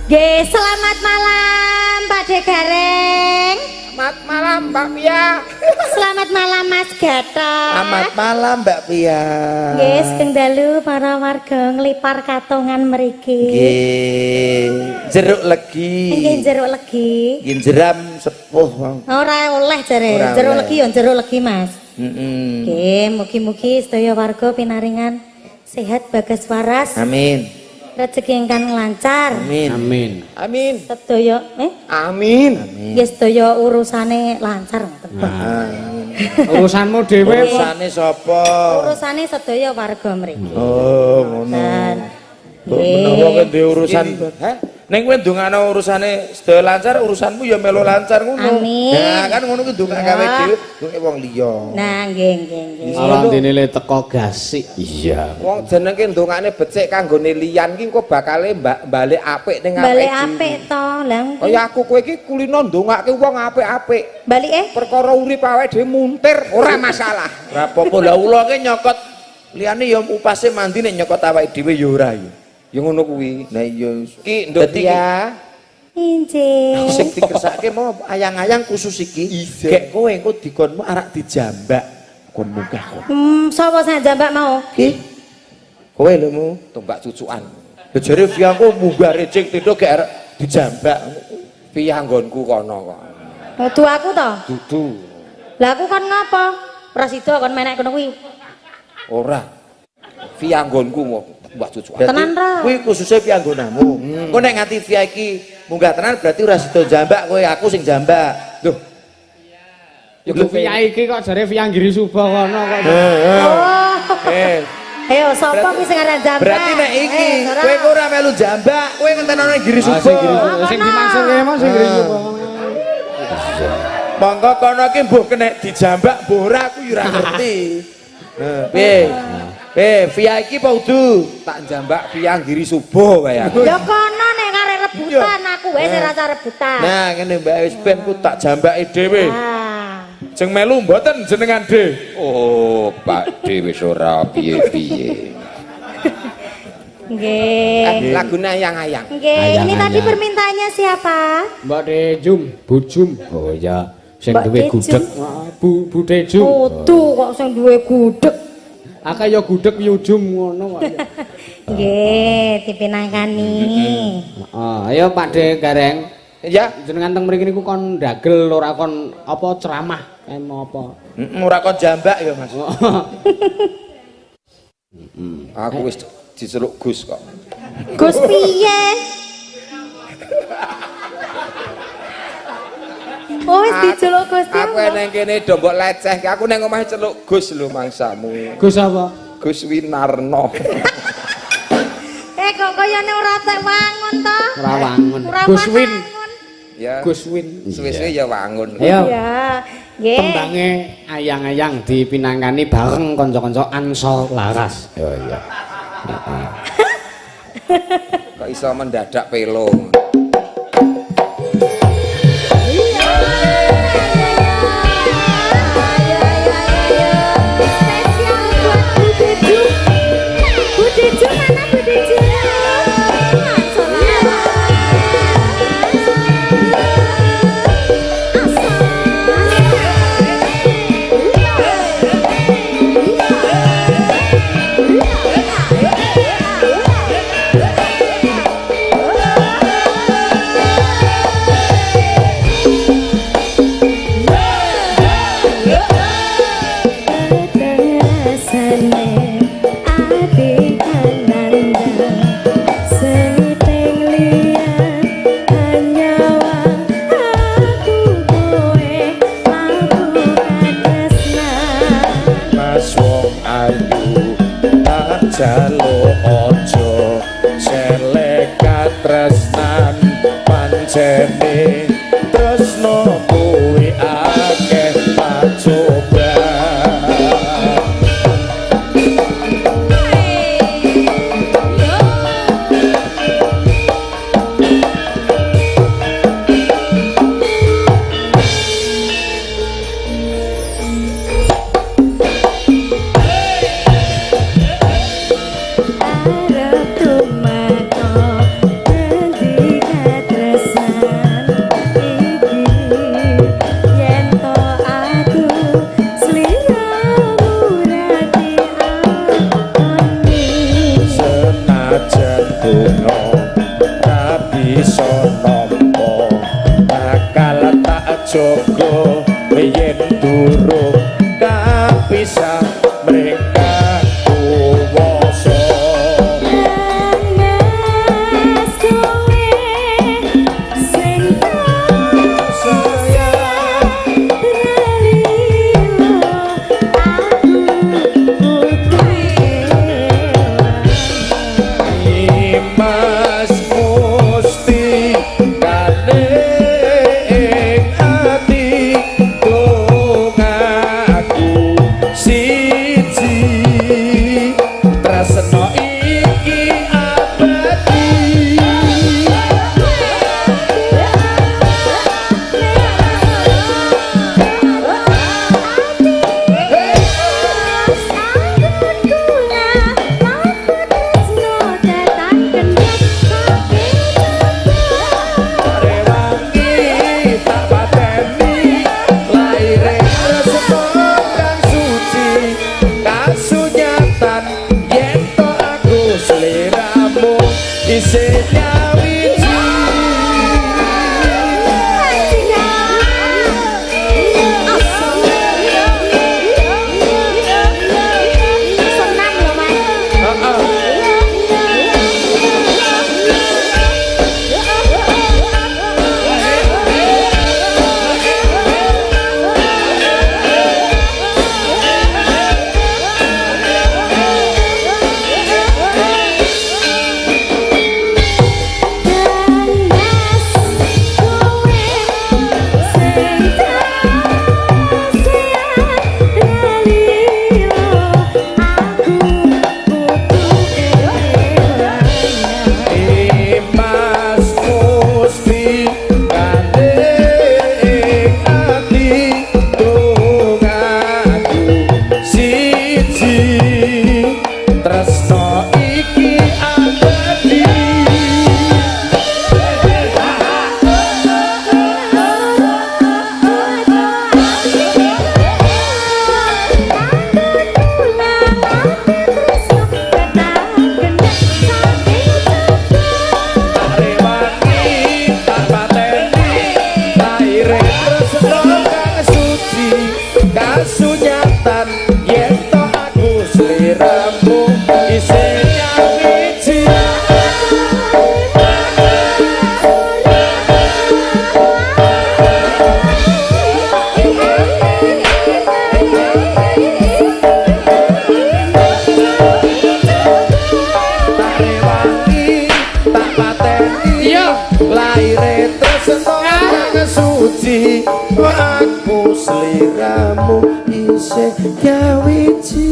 Nggih, selamat malam Pak De Gareng. Selamat malam Mbak Pia. Selamat malam Mas Gatot. Selamat malam Mbak Pia. Nggih, sugeng dalu para warga Nglipar Katongan mriki. Nggih, jeruk legi. Nggih, jeruk legi. Nggih, jeram sepuh. Ora oleh jare, jeruk legi ya jeruk legi, Mas. Heeh. Nggih, mugi-mugi sedaya warga pinaringan sehat bagas waras. Amin. Rezeki ingkang lancar. Amin. Amin. Amin. Sedaya Amin. Nggih, sedaya urusane lancar ngoten. Urusanmu dhewe urusane sapa? Urusane sedaya warga mriki. Oh, ngono. Mbok menawa kowe duwe urusan, heh? Ning kowe ndongakno urusane sedaya lancar, urusanmu ya melu lancar ngono. Amin. Nah, kan ngono kuwi ndongak gawe dhewe, ndongake wong liya. Nah, nggih nggih nggih. Alandene le teko gasik. Iya. Wong jenenge ndongakne becik kanggone liyan ki engko bakale balik apik ning awake. Balik apik to, lah. Kaya aku kowe iki kulino ndongake wong apik-apik. Balike perkara urip awake dhewe muntir ora masalah. Ora apa-apa lah ula ki nyokot liyane ya upase mandi nek nyokot awake dhewe ya ora ya. Ya ngono kuwi. Nah iya ki nduk ya. Injih. Sing dikersake mau ayang-ayang khusus iki. Gek kowe engko dikonmu arak dijambak. Kon munggah kok. Sapa sing jambak mau? Ki. Kowe lho mu tombak cucukan. Lha jare Via ku munggah recing tindho gek arek dijambak. Via nggonku kono kok. Dudu aku to? Dudu. Lah aku kon ngapa? Ora sida kon menek kono kuwi. Ora. Via nggonku mau mbah cucukan. Tenan ra? Kuwi khususe Via nggonamu. Engko nek nganti Via iki munggah tenan berarti ora sida jambak kowe, aku sing jambak. Loh. Ya Via iki kok jare Via Giri Suba kono kok. Oh. Ayo sapa kuwi sing aran jambak? Berarti nek iki kowe kok ora melu jambak, kowe ngentenono Giri Suba. Sing dimaksud emang sing Giri Suba. Monggo kono iki mbuh kenek dijambak mbuh ora aku ya ora ngerti. Piye? Via iki apa udu? Tak jambak Via Giri Suba wae aku. Ya kono nek arek rebutan aku wae sing rasa rebutan. Nah, ngene Mbak wis ben ku tak jambake dhewe. Jeng melu mboten jenengan D. Oh, Pak D wis ora piye-piye. Nggih. Lagune ayang-ayang. Nggih, ini tadi permintaannya siapa? Mbak Dejum, Bujum. Oh iya, sing duwe gudeg. Bu Dejum. Kudu kok sing duwe gudeg. Akeh ya gudeg yujum ngono kok. Nggih, dipinangkani. Heeh, ayo Pak De Gareng. Ya, jenengan teng mriki niku kon ndagel ora kon apa ceramah kaya apa. Heeh, ora kon jambak ya, Mas. Aku wis diceluk Gus kok. Gus piye? Oh, wis diceluk Gus. Aku nang kene do mbok leceh, aku nang omah celuk Gus lho mangsamu. Gus apa? Gus Winarno. Kok kayane ora tek wangun to? Ora wangun. Gus Win. Ya. Gus Win. Suwe-suwe ya wangun. Ayo. Ya. Nggih. Tembange ayang-ayang dipinangkani bareng kanca-kanca Ansor Laras. Oh iya. Heeh. Kok iso mendadak pelo. Spesial buat Bu Deju. Bu Deju mana Bu Deju? Ansor Laras. Jaluk aja selek katresnan pancene tresno kuwi akeh pacoban. Arep tumeka ngendi katresnan nampa bakal tak jaga yen durung kapisah mereka kuwasa. Mas kowe sing Mas musti kane ing ati dongaku siji tresno iki abadi. Rewangi tak pateni laire tresno kang suci kasunyatan yen to aku sliramu isih nyawiji. Senang loh Mas. Heeh. Mas musti kane ing ati dongaku siji tresno iki abadi. Tak rewangi tak pateni laire tresno kang suci kasunyatan yen to aku sliramu isih nyawiji. Tak rewangi tak pateni laire tresno kang suci aku sliramu isih nyawiji.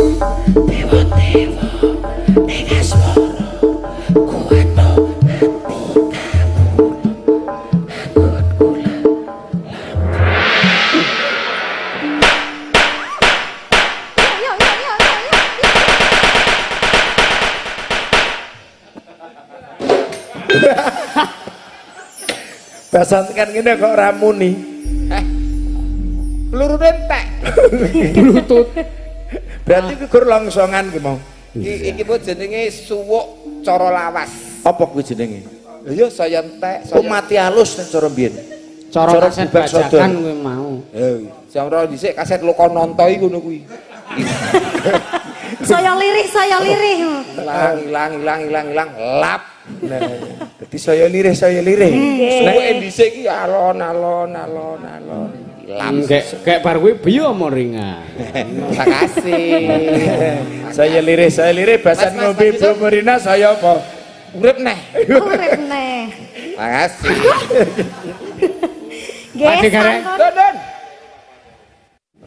Dewa-dewa ning asmara kuwatno ati kawula anggon kula. Bahasan kan ngene kok ora muni. Pelurune entek. Bluetooth. Berarti kuwi gur longsongan ki mau. Iki po jenenge suwuk cara lawas. Apa kuwi jenenge? Lha ya saya entek, Oh saya mati halus nek cara mbiyen. Cara Cara kaset bubak bajakan sodor. kuwi mau. Cara dhisik kaset Lokananta iku ngono kuwi. Saya lirih, saya lirih. Ilang ilang ilang ilang ilang lap. Nah, dadi saya lirih, saya lirih. Suwuke dhisik iki alon alon alon alon. Lap. Kayak bar kuwi biyo moringa. Terima kasih. Saya lirih, saya lirih bahasan Mas, mas, ngombe Mas Yusuf. Bu Murina saya apa? Urip neh. Urip neh. Makasih. Nggih, Pak Gareng. sampun. Don don.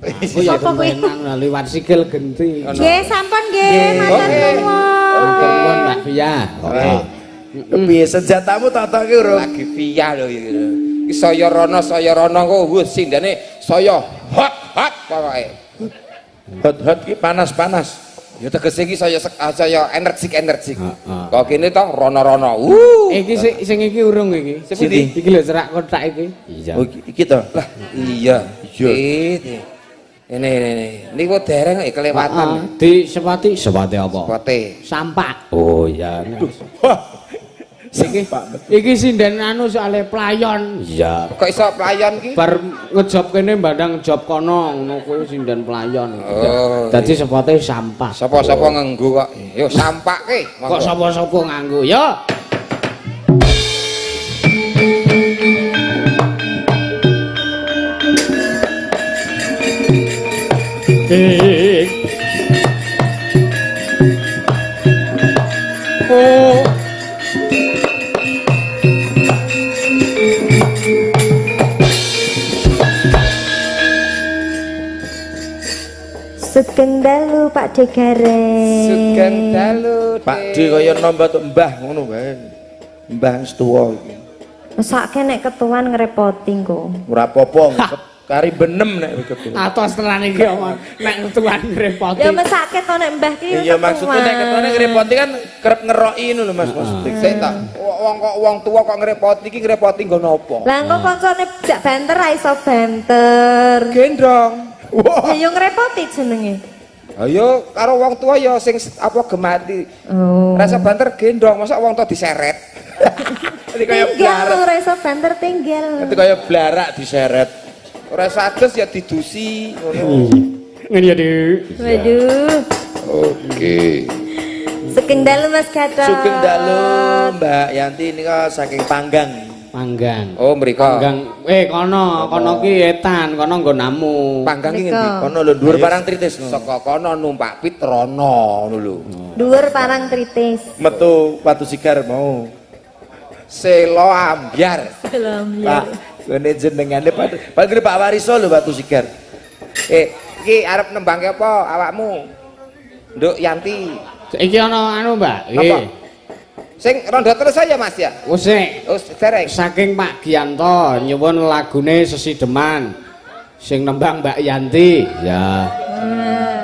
Oh ya Sopo kuwi? temenan liwat sikil genti. Nggih, sampun nggih, matur Oke. nuwun. Matur nuwun Mbak Fia. Heeh. Piye senjatamu tak tokke urung? Lagi piyah lho iki. Iki saya rono saya rono kok wis sindane saya hot hot pokoke. Hot-hot ki panas-panas. Ya tegese iki saya saya energik-energik. Heeh. Kok kene toh rono-rono. Iki sing iki urung iki. Sing pundi? Iki lho cerak kotak iki. Iya. Oh iki to. Lah iya. Iya. Ini ini ini. Niku dereng kok kelewatan. Heeh, di sepati Sepate apa? Pote. sampak. Oh iya. Wah. Iki sinden anu soalé playon. Iya. Kok iso playon ki? Bar ngejob kene bandang job kono ngono kuwi sinden playon. Oh, Dadi sepote sampah. Sapa-sapa nganggo kok. Yo sampake. Kok sapa-sapa nganggo? Yo. Oh. Sugeng dalu Pak Degare. Sugeng dalu. Pak D kaya nom batuk mbah ngono wae. Mbah wis tuwa iki. Mesake nek ketuan ngrepoti engko. Ora apa-apa, kari benem nek ketuan. Atos tenan iki omong nek ketuan ngrepoti. Ya mesake to nek mbah ki. Iya maksudnya nek ketuane ngrepoti kan kerep ngeroki ngono lho Mas maksudnya. Sik ta. Wong kok wong tuwa kok ngrepoti iki ngrepoti nggo napa? Lah engko kancane jak banter ra iso banter. Gendong. Wah. Ya yo ngrepoti jenenge. Ayo karo wong tua ya sing apa gemati. Oh. Rasa banter gendong, masa wong tua diseret. Ini kaya blarak. Ora iso banter tinggal. Itu kaya blarak diseret. Ora sados ya didusi ngono. Ngene ya, Dik. Waduh. Oke. Sugeng dalu Mas Gatot. Sugeng dalu Mbak Yanti nika saking Panggang. Panggang. Oh, mriko. Panggang. Kono, kono ki etan, kono nggonamu. Panggang ki ngendi? Kono lho dhuwur Parangtritis. Saka kono numpak pit rono ngono lho. Dhuwur Parangtritis. Metu Watu Sigar mau. Selo ambyar. Selo ambyar. Pak, ngene jenengane Pak. Pak Wariso lho Watu Sigar. Iki arep nembangke apa awakmu? Nduk Yanti. Iki ana anu, Mbak. Nggih. Sing rondo terus aja Mas ya. Wis sik. Wis dereng. Saking Pak Gianto nyuwun lagune Sesideman. Sing nembang Mbak Yanti. Ya.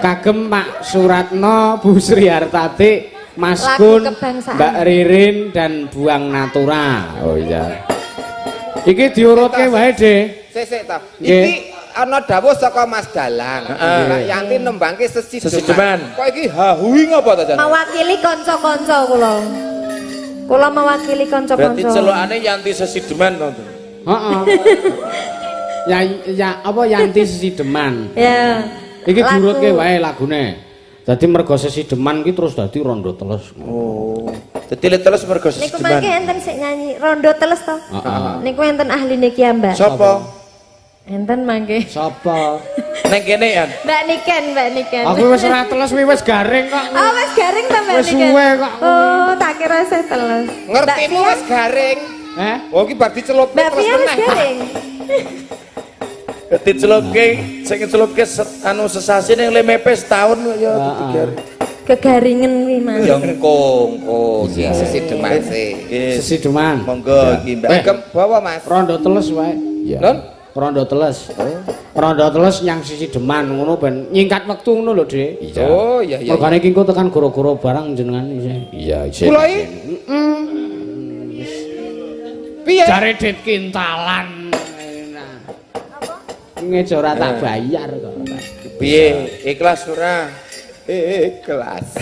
Kagem Pak Suratno, Bu Sri Hartati, Mas Kun, Mbak Ririn dan Buang Natura. Oh iya. Iki diurutke wae, Dik. Sik sik ta. Iki ana dawuh saka Mas Dalang. Mbak Yanti nembangke Sesideman. Kok iki hahui ngapa ta, Jan? Mewakili kanca-kanca kula. Kula mewakili kanca-kanca. Berarti celokane Yanti Sesideman to. Heeh. Ya ya apa Yanti Sesideman. Ya. Iki diurutke wae lagune. Dadi mergo Sesideman ki terus dadi rondo teles. Oh. Dadi teles mergo Sesideman. Niku mangke enten sik nyanyi rondo teles to. Heeh. Niku enten ahline ki Mbak. Sapa? Enten mangke. Sapa? Neng kene ya. Mbak Niken, Mbak Niken. Aku wis ora teles kuwi wis garing kok. Oh, wis garing ta Mbak Wis Niken? suwe kok. Oh, tak kira isih teles. Ngertimu wis garing. Heh? Oh, iki bar dicelupke Mbak terus Fia wis meneh. garing. Dicelupke, sing ncelupke anu sesasi ning lemepe setahun ya dadi garing. Kegaringen kuwi Mas. Ya engko, engko sing Sesideman sih. Sesideman. Monggo iki Mbak. Kagem bawa Mas. Rondo teles wae. Iya. Nun? Rondo teles. Rondo teles nyang Sesideman ngono ben nyingkat wektu ngono lho, Dik. Iya. Oh, iya iya. Mergane iki engko tekan goro-goro barang jenengan isih. Iya, isih. Kula iki piye? Jare dit kintalan. Ngejo ora tak bayar kok. Piye? Ikhlas ora? Ikhlas.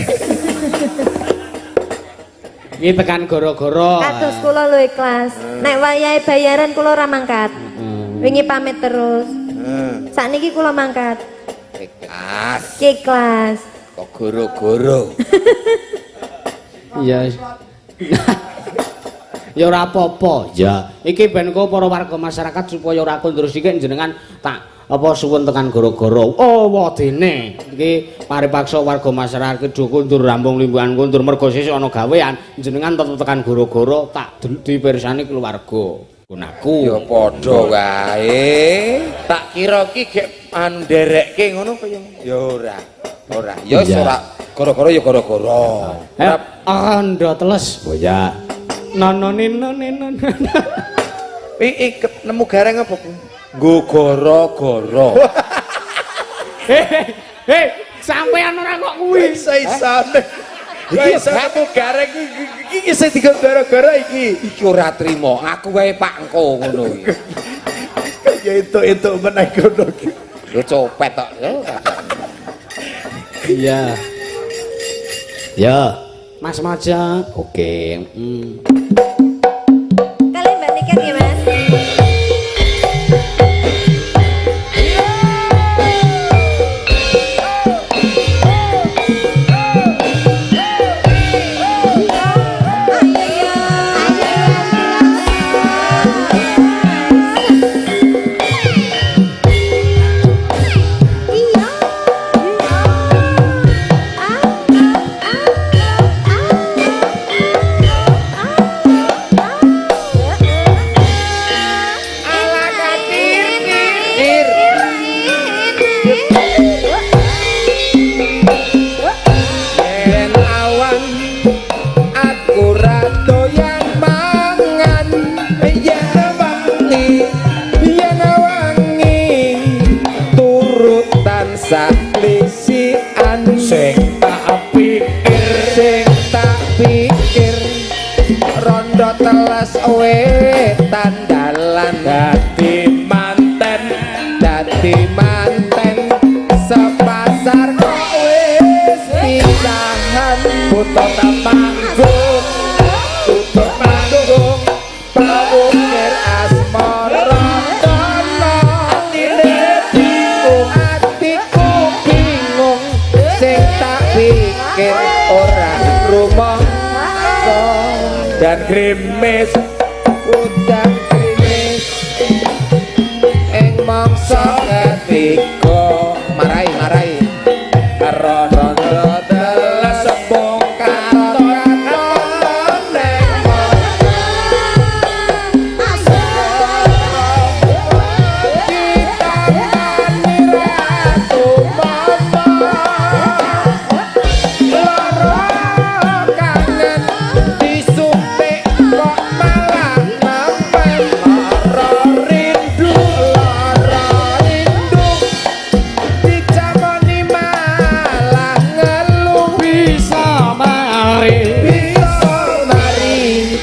Iki tekan goro-goro. Kados kula lho ikhlas. Nek wayahe bayaran kula ora mangkat. Wingi pamit terus. Sakniki kula mangkat. Ikhlas. Ikhlas. Kok goro-goro. Iya. Ya ora apa-apa. Ya. Iki ben kok para warga masyarakat supaya ora kondur sithik jenengan tak apa suwun tekan goro-goro. Oh, wadene. Iki paripaksa warga masyarakat do kondur rampung limbuhan kondur mergo sesuk ana gawean jenengan tetep tekan goro-goro tak dipirsani keluarga. Gunaku. Ya padha wae. Tak kira ki gek anu nderekke ngono kaya. Ya ora. Ora. Ya wis ora goro-goro ya goro-goro. Rondo teles. Oh ya. Nono nino nino. Iki nemu gareng apa, Bu? Nggo goro-goro. Hei, sampean ora kok kuwi. Iso-isone. Iki iso nemu gareng iki sing digo gara-gara iki. Iki ora trimo, aku wae Pak engko ngono iki. Ya entuk-entuk meneh ngono iki. Lho copet tok. Iya. Ya. Mas Maja. Oke. Udan grimis, Udan grimis ing mangsa ketiga. Marai, marai. Rondo teles sembung katon neng Kangen disuntik kok malah nemen. Lara rindu, Lara rindu dicakoni malah ngeluh. Bisa mari. Bisa mari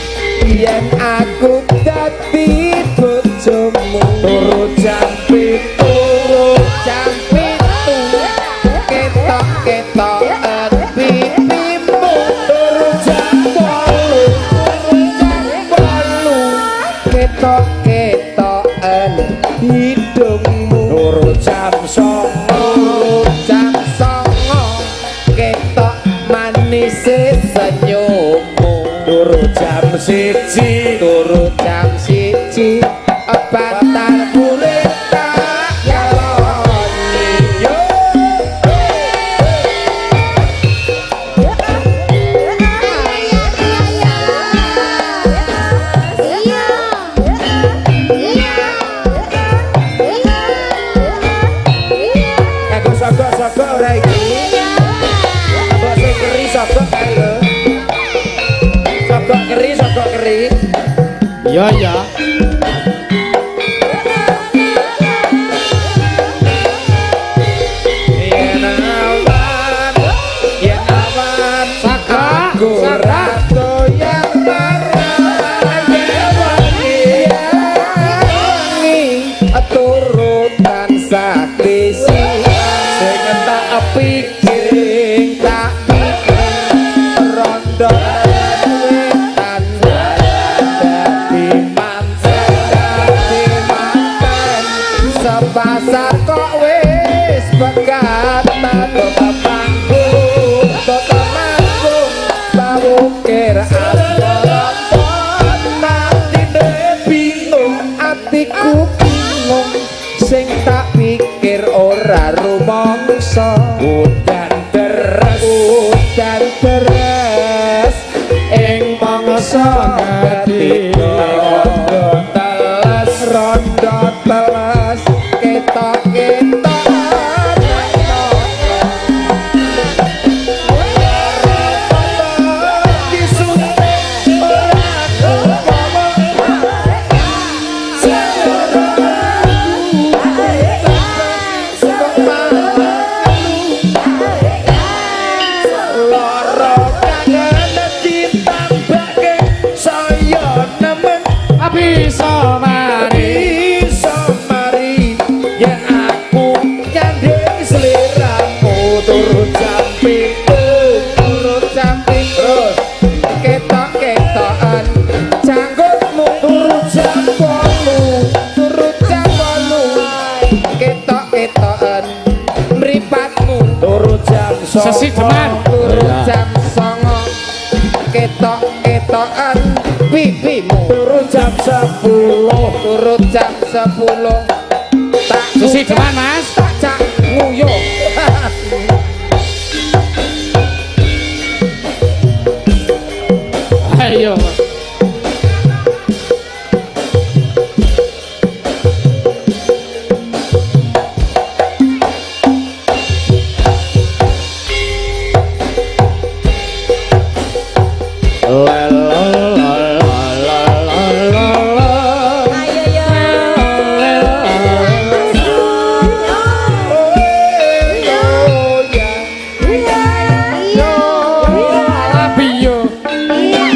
yen aku dadi bojomu. Turu jam 7, Jam 7 ketok-ketoken pipimu. Turu jam 8, Jam 8 ketok-ketoken hidungmu. Turu jam 9, Turu jam 9 ketok manise senyummu. Turu jam 1, Turu jam 1 bantal guling tak keloni. Yo. Kanggo sogok-sogok ora iki. Mbok sing keri sogok kae lho. Sogok keri, sogok keri. Iya, iya. Yen awan, yen awan, Saka, aku saka. ora doyan marang wengi. Wengi turu tansah klisi. Sing tak pikir, Sing tak pikir rondo wetan dadi manten, dadi manten. Sepasar kok wis pegatan. Panggung, Toto manggung bawukir asmara. Atine bingung, Atiku bingung sing tak pikir ora rumangsa. Udan deres, Udan deres ing mangsa ketiga. Rondo teles, Rondo teles ketok-ketok. Disuntik ora kepawa. Lara kangen ditambahke saya nemen. Bisa mari. Bisa mari yen aku nyanding sliramu. Turu jam 7, Turu jam 7 terus ketok-ketokan janggutmu. Turu jam 8, Turu jam 8 ketok-ketokan mripatmu. Turu jam 9, Sesideman. Turu Iya. jam 9 ketok-ketokan pipimu. Turu jam 10, Turu jam 10 tak Sesideman, Mas. tak cak nguyuh. Ayo. La la la la la la la la. Ayo yo. Alah biyo. Iya.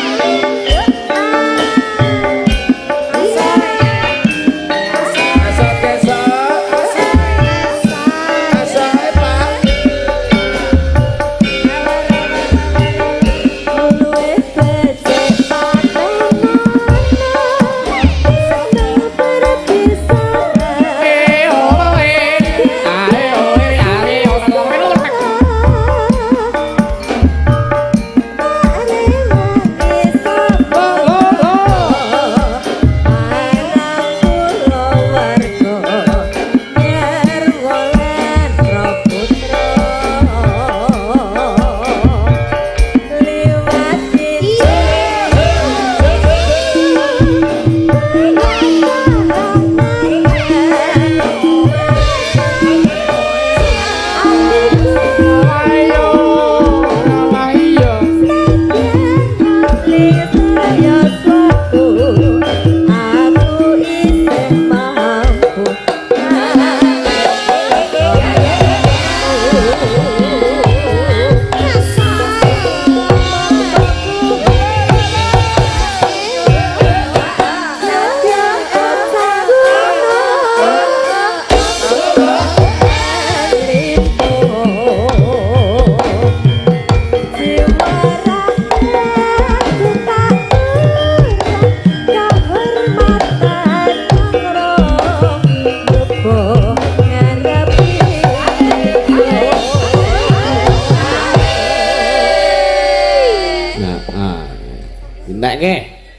Entekke.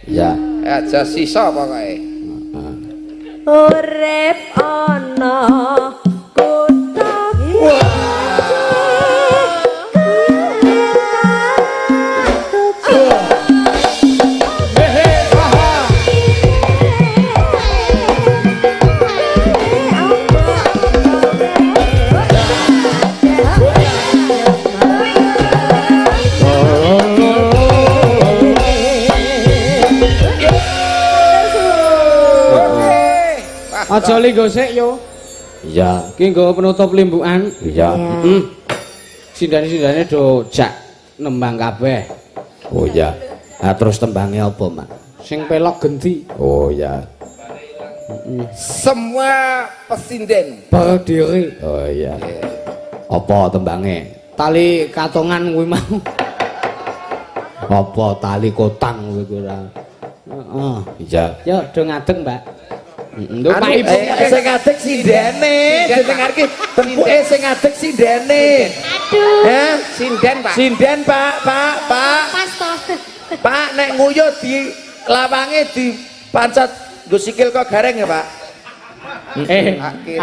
Iya. Aja sisa pokoke. Urip ana kutha. Aja linggo sik yo. Iya. Ki nggo penutup limbukan. Iya. Heeh. Sindane-sindane do jak nembang kabeh. Oh iya. Nah, terus tembangnya apa, Mak? Sing pelok genti. Oh iya. Semua pesinden berdiri. Oh iya. Apa tembangnya? Tali katongan kuwi mau. Apa tali kotang kuwi ora? Heeh. Iya. Yo do ngadeg, Mbak. Lho Pak Ibu sing ngadeg sindene, jeneng iki tempuke sing ngadeg sindene. Aduh. Heh, sinden, Pak. Sinden, Pak, Pak, Pak. Pas toh. Pak nek nguyuh di lawange di pancat nggo sikil kok gareng ya, Pak.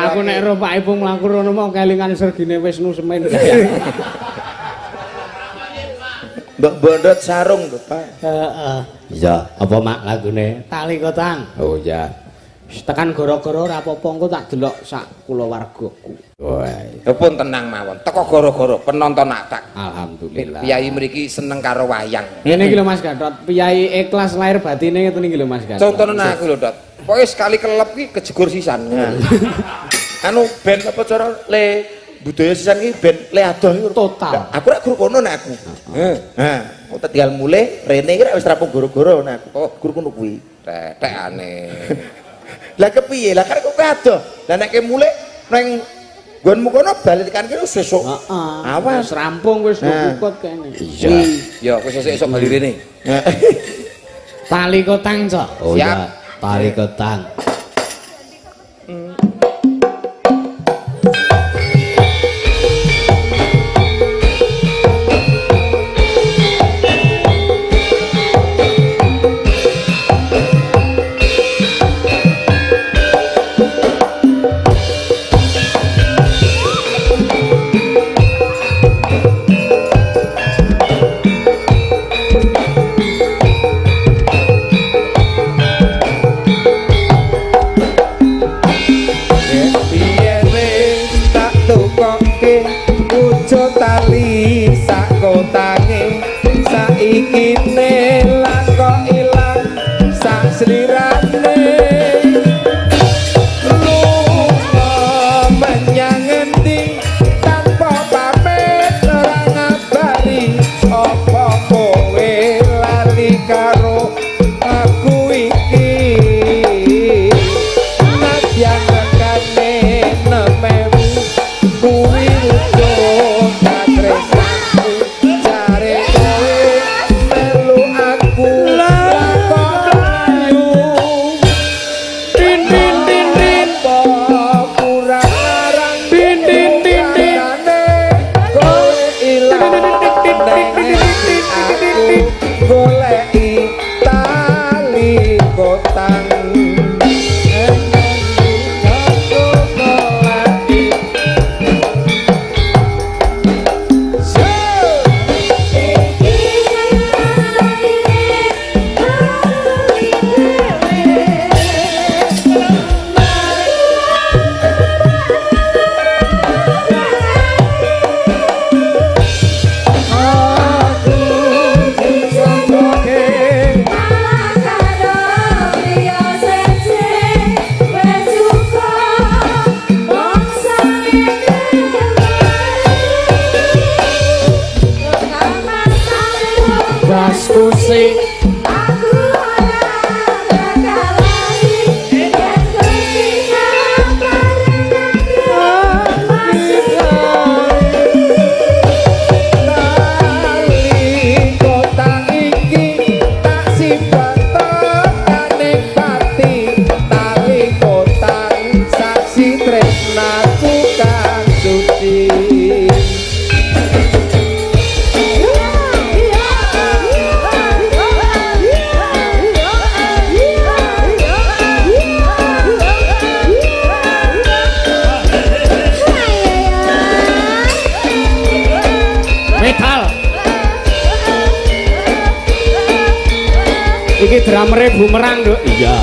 Aku nek ro Pak Ibu mlaku rono mau kelingan sergine Wisnu Semen. Mbok bondot sarung lho, Pak. Heeh. Iya, apa Mak lagune? Tali kotang. Oh iya. Tekan gara-gara ora apa-apa engko tak delok sak kulawargaku. Wah. Ya pun tenang mawon. Teko gara-gara penonton atak. Alhamdulillah. Piyai mriki seneng karo wayang. Ngene iki lho Mas Gatot, piyai ikhlas lahir batine ngeten iki lho Mas Gatot. Contohne aku lho, Dot. Pokoke sekali kelep ki kejegur sisan. Anu ben apa cara le budaya sisan ki ben le adoh iku total. Aku rak guru kono nek aku. Heeh. Heh, aku tinggal mulih rene iki rak wis rampung goro-goro nek aku. Oh, guru kono kuwi. Tetekane. Lah kepiye? Lah kan kok adoh. Lah nek ke mulih nang nggonmu kono bali tekan kene sesuk. Heeh. Awas wis rampung wis kukut kene. Iya. Ya wis sesuk bali rene. Tali kotang, Cok. Oh iya, tali kotang. Kuwi wujud katresnanku jare kowe melu Iki drumere bumerang, Nduk. Iya.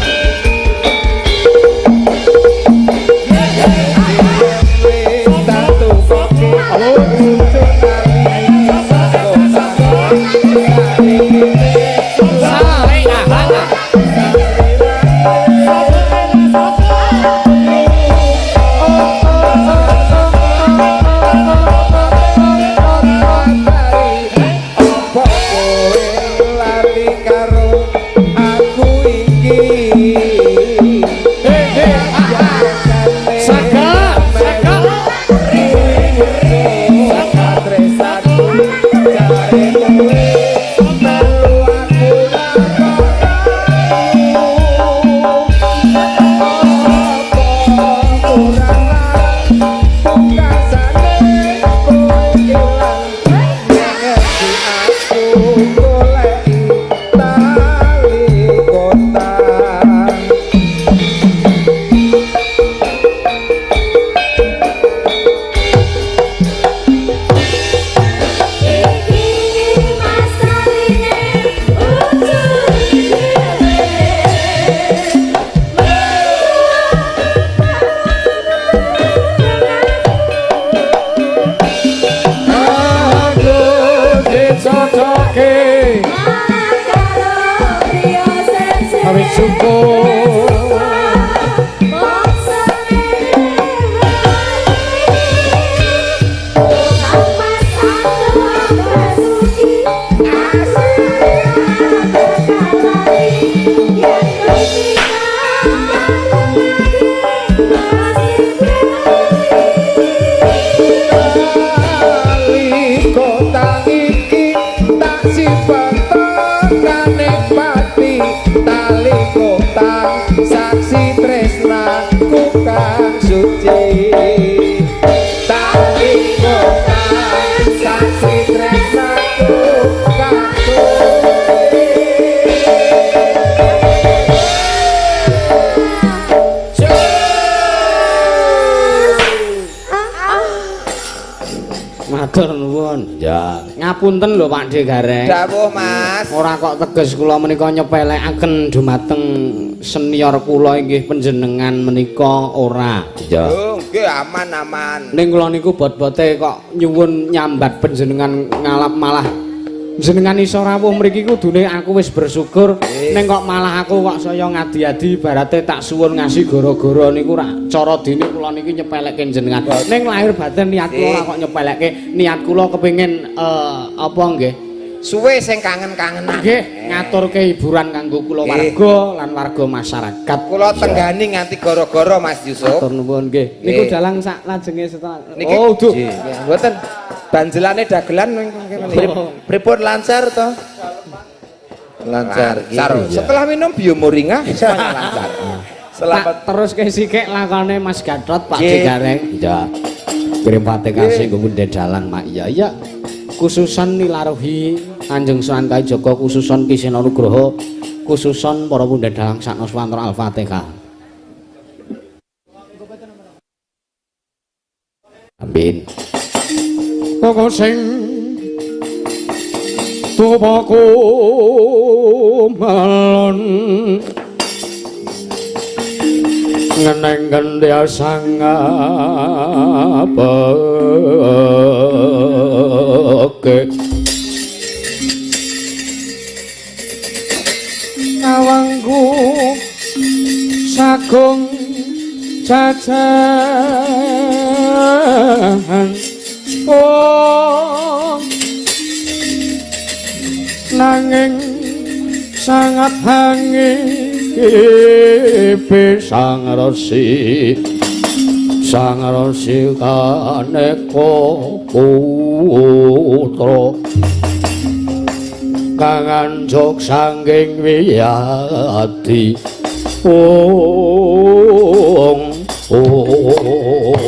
Matur nuwun. Ya, ngapunten lho Pak De Gareng. Dawuh, Mas. Ora kok teges kula menika nyepelekaken dumateng senior kula inggih panjenengan menika ora. Ya. Oh, nggih aman-aman. Ning kula niku bot-bote kok nyuwun nyambat panjenengan ngalap malah jenengan iso rawuh mriki kudune aku wis bersyukur. Ning kok malah aku kok saya ngadi-adi ibarate tak suwun ngasih gara-gara niku rak cara dene kula niki nyepelekke jenengan. Ning lahir batin niat kula ora kok nyepelekke, niat kula kepengin apa nggih? Suwe sing kangen-kangenan. Nggih, ngaturke hiburan kanggo kula warga lan warga masyarakat. Kula tenggani nganti gara-gara Mas Yusuf. Matur nuwun nggih. Niku dalang sak lajenge setelah. Niki Oh, duh. Mboten. Banjelane dagelan mriki. Pripun lancar to? Lancar. Lancar. Setelah minum biomoringa semuanya lancar. Selamat terus ke sikik lakone Mas Gatot Pak De Gareng. Ya. Kirim Fatihah sing ngundhe dalang Mak. Ya ya. Khususan nilaruhi Kanjeng Sunan Kalijaga, khususan Ki Seno Nugroho, khususan para pundhen dalang saknuswantara. Al-Fatihah. Amin. Koko sing tupaku melon ngeneng kendya sangapeke awangku sagung jajahan oh nanging sangat hangi kipi sang resi kaneka putra kang anjuk sangking wiyadi ong ong.